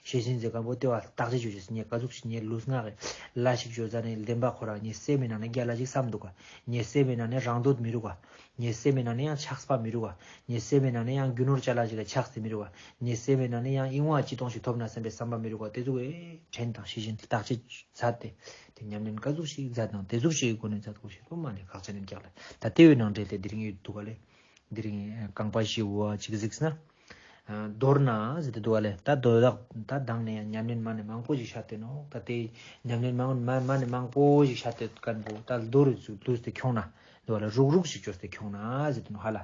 ཤེས་བཞིན་མཛད་མཁན་པོ་ལྟ་ཞིབ་ཞུ་ཅེས་ངས་ཀ་ཟུག་ཞིག་ངའི་ལུས་ངག་གི་ལས་ཤིག་ཅོ་ཟ་ནས་བདེན་པ་ཁོ་ར་ངའི་སེམས་མི་ནང་ནས་རྒྱལ་ལ་ཞིག་བསམ་འདུག་ག། ངའི་སེམས་མི་ནང་ནས་རང་འདོད་མི་རུག་ག། ངའི་སེམས་མི་ནང་ནས་ཡང་ཆགས་པ་མི་རུག་ག། ངའི་སེམས་མི་ནང་ནས་ཡང་རྒྱུ་ནོར་ཅ་ལག་ཞིག་ལ་ཆགས་ཏེ་མི་རུག་ག། ངའི་སེམས་མི་ནང་ནས་ཡང་ཨིན་བ་ཅི་གཏོང་ཞིག་ཐོབ་ན་བསམ་པའི་བསམ་པ་མི་རུག་ག། དེ་ཟུག་གི་དྲན་དང་ཤེས་བཞིན་བརྟག་དཔྱད་མཛད་དེ། དེ་ཉམས་ལེན་ཀ་ཟུག་ཞིག་མཛད་དང་དེ་ཟུག་ཞིག་གི་སྒོ་ནས་མཛད་དགོས་ཤེས་པོ་མ་ནི་ཁག་ཆེ་ནི་རྒྱག་ལ། ད་དེ་བོའི་ནང་འབྲེལ་ཏེ་དེ་རིང་ཡོད་འདུག་ག་ལེ། དེ་རིང་རྐང་པ་བཞི་བོ་ཅིག་གཟིགས་ན། མདོར་ན་ཟེར་ཏེ་འདུག་ག་ལེ། ད་མདོར་ད་ད་དང་ནས་ཡང་ཉམས་ལེན་མ་ནི་མང་པོ་ཞིག་བཤད་དེ་ནོག། ད་དེ་ཉམས་ལེན་མ་མ་མ་ནི་མང་པོ་ཞིག་བཤད་དེ་མཁན་པོ་ད་མདོར་ཙུག་ལུས་ཏེ་ཁྱོང་ན་འདུག་ག་ལེ། རུག་རུག་ཞིག་བཅོས་ཏེ་ཁྱོང་ན་ཟེར་ཏེ་ནོག་ཧ་ལ།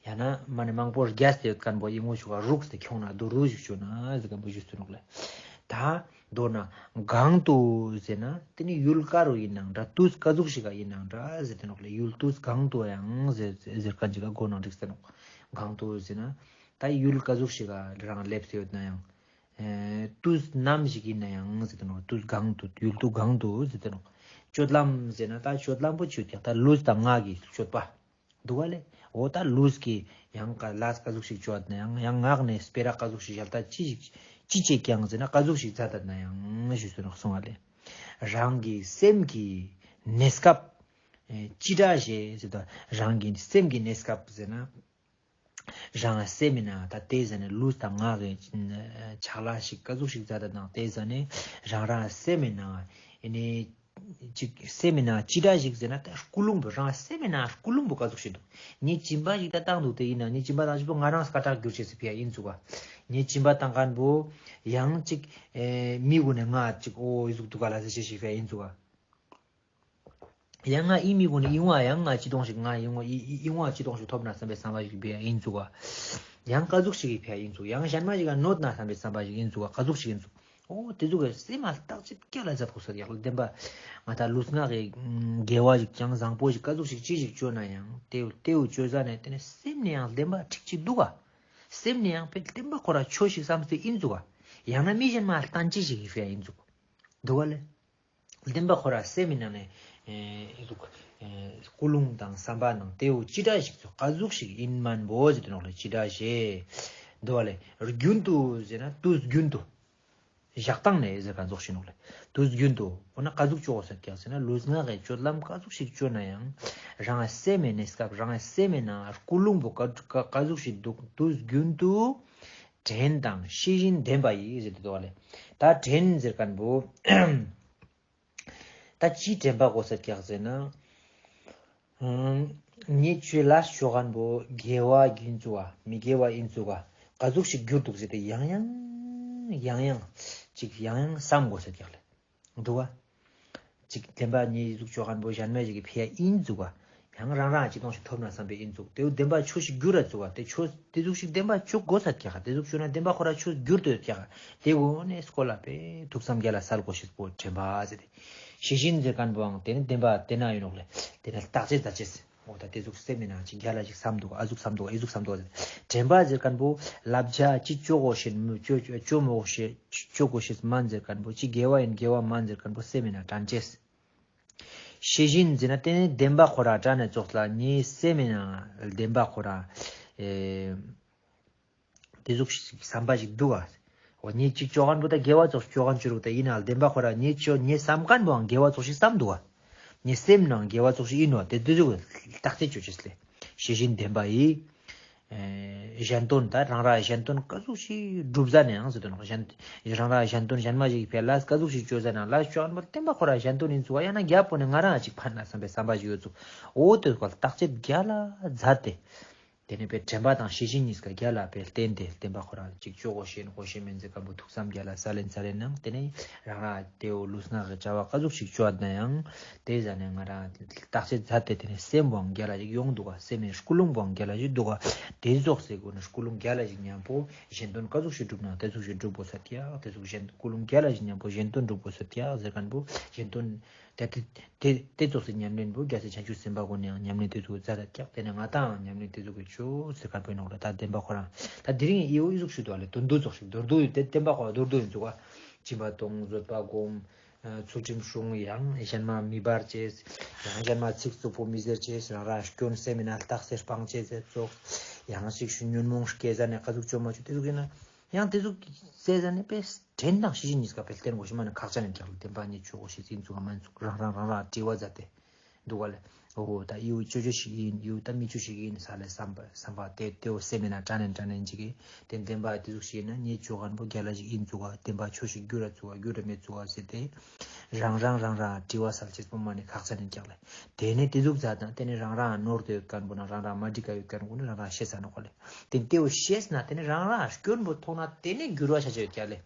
ཡང་ན་མ་ནི་མང་པོ་རྒྱས་ཏེ་ཡོད་མཁན་པོ་ཡིན་ངོ་ཞུག་ག་རུག་སྟེ་ཁྱོང་ན་མདོར་རུག་ཞིག་བཅོས་ན་ཟེར་མཁན་པོ་ཞུས་ཏེ་ནོག་ལེ། ད། མདོར་ན་གང་དུ་ཟེར་ན་དེ་ནི་ཡུལ་ག་རུ་ཡིན་ནའང་འདྲ་དུས་ག་ཟུག་ཞིག་ག་ཡིན་ནའང་འདྲ་ཟེར་ཏེ་ནོག་ལེ། ཡུལ་དུས་གང་དུ་ཡང་ཟེར་ཟེར་མཁན་ཅིག་ག་གོ་ནང་འགྲིག་སྟེ་ནོག། གང་དུ་ཟེར་ན་ད་ཡུལ་ག་ཟུག་ཞིག་ག་རང་སླེབས་ཏེ་ཡོད་ནའང་། ཨེ་དུས་ནམ་ཞིག་ཡིན་ནའང་ཟེར་ཏེ་ནོག། དུས་གང་དུ་ཡུལ་དུས་གང་དུ་ཟེར་ཏེ་ནོག། སྤྱོད་ལམ་ཟེར་ན་ད་སྤྱོད་ལམ་པོ་ཅི་ཡོད་ཀྱང་ད་ལུས་དང་ངག་གི་སྤྱོད་པ། འདུག་ག་ལེ། འོ་ད་ལུས་ཀྱི་ཡང་ཀ་ལས་ཀ་ཟུག་ཞིག་བཅོ་ཡོད་ན་ཡང་ཡང་ངག་ནས་སྤེ་ར་ཀ་ཟུག་ཞིག་བཞག་ད་ཅི་ཞིག་ཅི་བྱེད་ཀྱང་ཟེར་ན་ཀ་ཟུག་ཞིག་མཛད་ད་ན་ཡང་ཞུས་ཏེ་ནོག་གསུང་བ་ལེ། རང་གི་སེམས་ཀྱི་གནས་སྐབས་ཨེ་ཅི་འདྲ་ཞིག་ཟེར་ད་རང་གི་སེམས་ཀྱི་གནས་སྐབས་ཟེར་ན་རང་སེམས་མི་ནང་ད་དེ་ཟེར་ན་ལུས་དང་ངག་གི་ཆག་ལས་ཞིག་ཀ་ཟུག་ཞིག་མཛད་ད་ན་དེ་ཟེར་ན་རང་རང་སེམས་མི་ནང་ཨེ་ནི། ཅིག་སེམས་མི་ནང་ཅི་འདྲ་ཞིག་ཟེར་ན་ད་ཀུན་སློང་པོ་རང་སེམས་མི་ནང་ཀུན་སློང་པོ་ག་ཟུག་ཞིག་འདུག། ངས་སྦྱིན་པ་ཞིག་ད་བཏང་འདུག་དེ་ཡིན་ན་ངས་སྦྱིན་པ་བཏང་ཞིག་པོ་ང་རང་སྐད་གྲགས་འགྱུར་ཅེས་སི་ཕི་ཡ་ཡིན་ཚུག་ག། ངས་སྦྱིན་པ་བཏང་མཁན་པོ་ཡང་ཅིག་ཨེ་མི་གུན་ནས་ང་ཅིག་ཨོ་ཨི་ཟུག་འདུག་ག་ལ་ཟེར་ཅེས་སི་ཕི་ཡ་ཡིན་ཚུག་ག། ཡང་ང་ཨི་མི་གུན་ནས་ཨི་བ་ཡང་ང་ཅི་གཏོང་ཞིག་ང་ཨི་བ་ཨི་ཨི་ཨི་བ་ཅི་གཏོང་ཞིག་ཐོབ་ན་བསམ་པའི་བསམ་པ་ཞིག་ཕི་ཡ་ཡིན་ཚུག་ག། ཡང་ག་ཟུག་ཞིག་གི་ཕི་ཡ་ཡིན་ཚུག། ཡང་གཞན་མ་ཞིག་ག་གནོད་ན་བསམ་པའི་བསམ་པ་ཞིག་ཡིན་ཚུག་ག་ག་ཟུག་ཞིག་ཡིན་ཚུག། འོ་དེ་ཟུག་གི་སེམས་ལ་བརྟག་དཔྱད་རྒྱལ་ལ་མཛད་དགོས་ས་ཡག་ལ་བདེན་པ། ང་ད་ལུས་ངག་གི་དགེ་བ་ཞིག་ཀྱང་བཟང་པོ་ཞིག་ག་ཟུག་ཞིག་ཅི་ཞིག་བཅོ་ན་ཡང་དེ་དེའུ་བཅོ་ཟ་ནས་དེ་ནས་སེམས་ནས་ཡང་བདེན་པ་འགྲིག་ཅིག་འདུག་ག། སེམས་ནས་ཡང་དཔེ་བདེན་པ་ཁོ་ར་ཆོས་ཞིག་བསམ་སྟེ་ཡིན་ཚུག་ག། ཡང་ན་མི་གཞན་མ་བསྟན་ཅི་ཞིག་གི་ཕི་ཡ་ཡིན་ཚུག། འདུག་ག་ལེ། བདེན་པ་ཁོ་ར་སེམས་མི་ནང་ནས་ཨེ་ཨི་ཟུག་ཨེ་ཀུན་སློང་དང་བསམ་པ་ནང་དེའུ་ཅི་འདྲ་ཞིག་ཚོ་ག་ཟུག་ཞིག་ཡིན་མན་པོ་ཟེར་ཏེ་ནོག་ལེ། ཅི་འདྲ་ཞིག་འདུག་ག་ལེ། རྒྱུན་དུ་ཟེར་ན་དུས་རྒྱུན་དུ། བཞག་སྟངས་ནེ་ཟེར་ཁན་ཙོགས་ཤིག་ནོག་ལེ། དུས་རྒྱུན་དུ་འོ་ན་ཀ་ཟུག་ཅོ་གོས་ཀྱག་ཟེར་ན་ལུས་ངག་གི་སྤྱོད་ལམ་ཀ་ཟུག་ཞིག་ཅོ་ན་ཡང་རང་སེམས་ནི་གནས་སྐབས་རང་སེམས་ནང་ཀུན་སློང་པོ་ཀ་ཀ་ཀ་ཟུག་ཞིག་འདུག་དུས་རྒྱུན་དུ་དྲན་དང་ཤེས་བཞིན་ལྡན་པ་ཡིས་ཟེར་ཏེ་འདུག་ལེ། ད་དྲན་ཟེར་ཁན་བོ་ད་ཅི་དྲན་པ་གོས་ཀྱག་ཟེར་ན། ཨང་། ངས་ཅོ་ལས་ཅོ་ཁན་བོ་དགེ་བ་ཨིན་ཚུག་ག་མི་དགེ་བ་ཨིན་ཚུག་ག་ཀ་ཟུག་ཞིག་གྱུར་འདུག་ཟེར་ཏེ་ཡང་ཡང་ཡང་ཡང་ཅིག་ཡང་ཡང་བསམ་གོས་ཀྱག་ལེ། འདུག་ག་ཅིག་བདེན་པ་ངས་ཟུག་ཅོ་ཁན་བོ་གཞན་མ་ཞིག་གི་ཕི་ཡ་ཨིན་ཚུག་ག་ཡང་རང་རང་ཅིག་སྟོང་ཞིག་ཐོབ་ན་བསམ་པའི་ཨིན་ཚུག་དེ་བོ་བདེན་པ་ཆོས་ཤིག་གྱུར་ར་ཚུག་ག་དེ་ཆོས་དེ་ཟུག་ཞིག་བདེན་པ་ཆོས་གོས་ཀྱག་ག་དེ་ཟུག་ཅོ་ན་བདེན་པ་ཁོ་ར་ཆོས་གྱུར་ཏེ་ཡོད་ཀྱག་ག་དེ་གོ་ནེ་སྐོར་ལ་པེ་ཐུགས་བསམ་རྒྱ་ལ་སལ་གོས་ཤེས་པོ་དྲན་པ་ཟེར་ཏེ། ཤེས་བཞིན་ཟེར་ཁན་བོའང་དེ་ནི་བདེན་པ་དེ་ན་ཡོད་ནོག་ལེ། དེ་ནི་བརྟག་དཔྱད་མཛད་ཅེས། འོ་ད་དེ་ཟུག་སེམས་ནང་ཅིག་རྒྱ་ལ་ཞིག་བསམ་འདུག་ཨ་ཟུག་བསམ་འདུག་ཨེ་ཟུག་བསམ་འདུག་དྲན་པ་ཟེར་ཁན་བོ་བསླབ་བྱ་ཅི་ཅོ་གོས་ཤེས་མི་ཅོ་ཅོ་ཅོ་མི་གོས་ཤེས་ཅོ་གོས་ཤེས་མན་ཟེར་ཁན་བོ་ཅི་དགེ་བ་ཨིན་དགེ་བ་མན་ཟེར་ཁན་བོ་སེམས་ནང་དྲན་ཅེས། ཤེས་བཞིན་ཟེར་ན་དེ་ནི་བདེན་པ་ཁོ་ར་དྲན་ནེ་ཙོགས་ལ་ངའི་སེམས་ནང་བདེན་པ་ཁོ་ར་ཨེ། དེ་ཟུག་ཞིག་བསམ་པ་ཞིག་འདུག་ག་འོ་ངས་ཅིག་ཅོ་ཁན་བོ་ད་དགེ་བ་ཙོགས་ཅོ་ཁན་ཅོ་རུག་ད་ཨིན་ན་བདེན་པ་ཁོ་ར་ངས་ཅོ་ངས་བསམ་ཁན་བོའང་དགེ་བ་ཙོགས་ཤིག་བསམ་འདུག་ག་ངའི་སེམས་ནང་དགེ་བ་ཙོགས་ཤིག་ཨིན་ནོག་དེ་དེ་ཟུག་བརྟག་དཔྱད་ཅོ་ཅེས་ལེ། ཤེས་བཞིན་ལྡན་པ་ཡིས། ཨེ་གཞན་དོན་ད་རང་ར་གཞན་དོན་ཀ་ཟུག་ཞིག་སྒྲུབ་ཟ་ནེ་ཡང་ཟེར་དོ་ནོག་གཞན་རང་ར་གཞན་དོན་གཞན་མ་ཞིག་གི་ཕི་ལས་ཀ་ཟུག་ཞིག་ཅོ་ཟ་ནེ་ལས་ཅོ་ཁན་བོ་བདེན་པ་ཁོ་ར་གཞན་དོན་ཨིན་ཚུག་ག་ཡང་ན་རྒྱབ་པོ་ནེ་ང་རང་ཅིག་ཕན་ན་བསམ་པའི་བསམ་པ་ཞིག་ཡོད་ཚུག་འོ་དེ་སྐོར་བརྟག་དཔྱད་རྒྱ་ལ་མཛད་དེ། དེ་ནས་པའི་དྲན་པ་དང་ཤེས་བཞིན་གཉིས་ཀ་རྒྱ་ལ་པའི་བརྟེན་ཏེ་བརྟེན་པ་ཁོ་རང་ཅིག་ཅོ་གོས་ཤེས་གོས་ཤེས་མན་ཟེར་ཁན་བོ་ཐུགས་བསམ་རྒྱ་ལ་སལ་ལེན་སལ་ལེན་ནང་དེ་ནས་རང་རང་དེ་བོ་ལུས་ངག་གི་བྱ་བ་ཀ་ཟུག་ཞིག་ཅོ་ན་ཡང་དེ་ཟ་ནེ་ང་རང་བརྟག་དཔྱད་མཛད་དེ་དེ་ནས་སེམས་པོའང་རྒྱ་ལ་ཞིག་ཡོང་འདུག་ག་སེམས་ནི་ཀུན་སློང་པོའང་རྒྱ་ལ་ཞིག་འདུག་ག་དེ་ཟུག་སེ་གོ་ནི་ཀུན་སློང་རྒྱ་ལ་ཞིག་མཉམ་པོ་གཞན་དོན་ཀ་ཟུག་ཞིག་སྒྲུབ་ན་དེ་ཟུག་ཞིག་སྒྲུབ་གོས་ཀྱག་དེ་ཟུག་གཞན་ཀུན་སློང་རྒྱ་ལ་ཞིག་མཉམ་པོ་གཞན་དོན་སྒྲུབ་གོས་ཀྱག་ཟེར་ཁན་བོ་གཞན་དོན། དེ་དེ་དེ་དེ་ཙོགས་སི་ཉམས་ལེན་པོ་རྒྱལ་སྲས་བྱང་ཆུབ་སེམས་དཔའ་གུན་ནི་ཡང་ཉམས་ལེན་དེ་ཙོགས་མཛད་ད་ཀྱག་དེ་ནས་ང་དང་ཉམས་ལེན་དེ་ཙོགས་ཀྱི་ཆོས་ཟེར་ཁན་བོ་ནོག་ལེ། ད་བདེན་པ་ཁོ་རང་ད་དེ་རིང་ཨི་བོ་ཨི་ཟུག་ཞུ་དོ་ལེ། དོན་དུ་ཙོགས་ཤིག་མདོར་བསྡུས་དེ་བདེན་པ་ཁོ་རང་མདོར་བསྡུས་ཡིན་ཙུག་ག་སྦྱིན་པ་གཏོང་བཟོད་པ་སྒོམ། ཚུལ་ཁྲིམས་སྲུང་ཡང་གཞན་མ་མི་འབར་ཅེས། ཡང་གཞན་མ་ཚིག་རྩུབ་པོ་མི་ཟེར་ཅེས། རང་རང་སྐྱོན་སེམས་མེད་ན་རྟགས་སེ་སྤང་ཅེས་ཟེར་ཙོགས། ཡང་ཞིག་ཞུ་ཉོན་མོངས་སྐྱེ་ཟ་ནེ་ཀ་ཟུག་ཅོ་མ་ཅོ་དེ་ཟུག་ཡིན་ན། ཡང་དེ་ཟུག་ཟེར་ཟ་ནེ་པས་དྲན་དང་ཤེས་བཞིན་གཉིས་ཀ་པས་བརྟེན་གོས་ཤེས་མ་ནི་ཁག་ཅན་ཡིན་ཀྱག་ལེ། བདེན་པ་ངས་ཅོ་གོས་ཤེས་ཨིན་ཙུག་ག་མན་ཙུག་རང་རང་རང་རང་དྲི་བ་མཛད་དེ་འདུག་ག་ལེ། འོ་ད་ཨི་བོ་ཅོ་ཅོ་ཞིག་ཨིན་ཨི་བོ་ད་མི་ཅོ་ཞིག་ཨིན་ས་ལེ་བསམ་པ་བསམ་པ་དེ་དེ་བོ་སེམས་མེད་ན་དྲན་ནེ་དྲན་ནེ་ཅིག་གི་དེ་བདེན་པ་དེ་ཟུག་ཞིག་ཨིན་ན་ངས་ཅོ་ཁན་བོ་རྒྱ་ལ་ཞིག་ཨིན་ཙུག་ག་བདེན་པ་ཆོས་ཤིག་གྱུར་ར་ཙུག་ག་གྱུར་ར་མེད་ཙུག་ག་ཟེར་ཏེ་རང་རང་རང་རང་དྲི་བ་སལ་ཅེས་པོ་མ་ནི་ཁག་ཅན་ཡིན་ཀྱག་ལེ། དེ་ནས་དེ་ཟུག་མཛད་དང་དེ་ནས་རང་རང་ནོར་དེ་ཡོད་ཁན་བོ་ན་རང་རང་མ་འགྲིག་ག་ཡོད་ཁན་བོ་ནི་རང་རང་ཤེས་ས་ནོག་ལེ། དེ་དེ་བོ་ཤེས་ན་དེ་ནི་རང་རང་སྐྱོན་པོ་མཐོང་ན་དེ་ནི་འགྱུར་བ་ཆ་ཆ་ཡོད་ཀྱག་ལེ།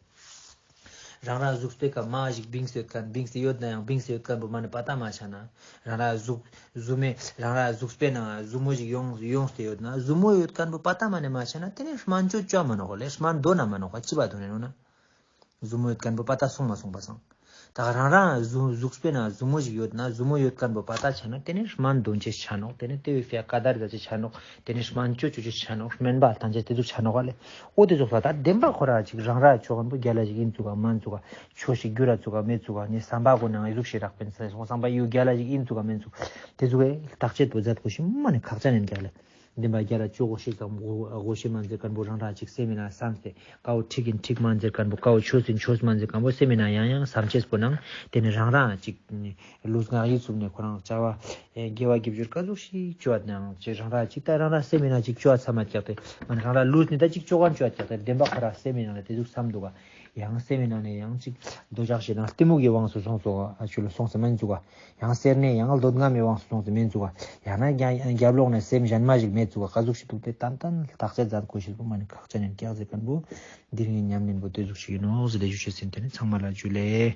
རང་རང་གཟུགས་པོའི་ཀ་མ་ཞིག་བིངས་ཡོད་ཁན་བིངས་ཡོད་ན་ཡང་བིངས་ཡོད་ཁན་བོ་མ་ནི་པ་ཏ་མ་ཆ་ན། རང་རང་གཟུགས་གཟུགས་མེད་རང་རང་གཟུགས་པོའི་ནང་ཟུར་མོ་ཞིག་ཡོངས་ཡོངས་ཏེ་ཡོད་ན་ཟུར་མོ་ཡོད་ཁན་བོ་པ་ཏ་མ་ནི་མ་ཆ་ན་དེ་ནི་སྨན་བཅོས་བཅོ་མ་ནོག་ལེ། སྨན་འདོན་ན་མ་ནོག་ག་ཅི་བ་འདོན་ནེ་ནོག་ན། ཟུར་མོ་ཡོད་ཁན་བོ་པ་ཏ་སོང་མ་སོང་པ་སང་། ད་རང་རང་གཟུགས་གཟུགས་པོའི་ནང་ཟུར་མོ་ཞིག་ཡོད་ན་ཟུར་མོ་ཡོད་ཁན་བོ་པ་ཏ་ཆ་ན་དེ་ནི་སྨན་འདོན་ཅེས་ཆ་ནོག་དེ་ནི་དེ་བོའི་ཕི་ཡ་ཀ་དར་ཟ་ཅེས་ཆ་ནོག་དེ་ནི་སྨན་བཅོས་བཅོ་ཅེས་ཆ་ནོག་སྨན་པ་བཏང་ཅེས་དེ་ཟུག་ཆ་ནོག་ག་ལེ། འོ་དེ་ཟུག་ས་ད་བདེན་པ་ཁོ་ར་ཅིག་རང་ར་ཅོ་ཁན་བོ་རྒྱ་ལ་ཞིག་ཨིན་ཙུག་ག་མན་ཙུག་ག་ཆོས་ཤིག་གྱུར་ར་ཙུག་ག་མེད་ཙུག་ག་ངའི་བསམ་པ་གོ་ནང་ཨི་ཟུག་ཞིག་རག་པིན་ས་སོང་བསམ་པ་ཡུ་རྒྱ་ལ་ཞིག་ཨིན་ཙུག་ག་མན་ཙུག་དེ་ཟུག་གི་བརྟག་དཔྱད་པོ་མཛད་གོས་ཤེས་མ་ནི་ཁག་ཅན་ཡིན་ཀྱག་ལེ། བདེན་པ་རྒྱ་ལ་ཅོ་གོས་ཤེས་དང་གོ་ཤེས་མན་ཟེར་ཁན་བོ་རང་རང་ཅིག་སེམས་མེད་ན་བསམ་སྟེ་ཀ་བོ་འགྲིག་ཨིན་འགྲིག་མན་ཟེར་ཁན་བོ་ཀ་བོ་ཆོས་ཨིན་ཆོས་མན་ཟེར་ཁན་བོ་སེམས་མེད་ན་ཡང་ཡང་བསམ་ཅེས་པོ་ནང་དེ་ནི་རང་རང་ཅིག་ལུས་ངག་ཡིད་གསུམ་ནས་ཁོ་རང་བྱ་བ་དགེ་བ་དགེ་སྦྱོར་ཀ་ཟུག་ཞིག་ཅོ་བ་ནང་ཅིག་རང་རང་ཅིག་ད་རང་རང་སེམས་མེད་ན་ཅིག་ཅོ་བ་ཚང་མ་ཀྱག་སྟེ་མ་ནི་རང་རང་ལུས་ནི་ད་ཅིག་ཅོ་ཁན་ཅོ་བ་ཀྱག་སྟེ་བདེན་པ་ཁོ་རང་སེམས་མེད་ན་ལ་དེ་ཟུག་བསམ་འདུག་ག་ཡང་སེམས་མེད་ན་ནི་ཡང་ཅིག་འདོད་ཆགས་ཞེ་སྡང་གཏི་མུག་གི་དབང་དུ་སོང་སོང་ཨ་ཆུ་ལ་སོང་ས་མན་ཙུག་ག་ཡང་སེར་སྣའི་ཡང་འདོད་རྔམ་མི་དབང་དུ་སོང་སྟེ་མེན་ཙུག་ག་ཡང་ན་རྒྱབ་ལོགས་ནས་སེམས་གཞན་མ་ཞིག་མེད་ཙུག་ག་ཀ་ཟུག་ཞིག་འདུག་སྟེ་ཏན་ཏན་བརྟག་དཔྱད་མཛད་གོས་ཤེས་པོ་མ་ནི་ཁག་ཅན་ཡིན་ཀྱག་ཟེར་ཁན་བོ་འདིར་ངའི་ཉམས་ལེན་པོ་དེ་ཟུག་ཞིག་ཡིན་ནོག་ཟེར་ཏེ་ཞུ་ཤེས་ཟིན། དེ་ནི་ཚང་མ་ལ་ཇུ་ལེ།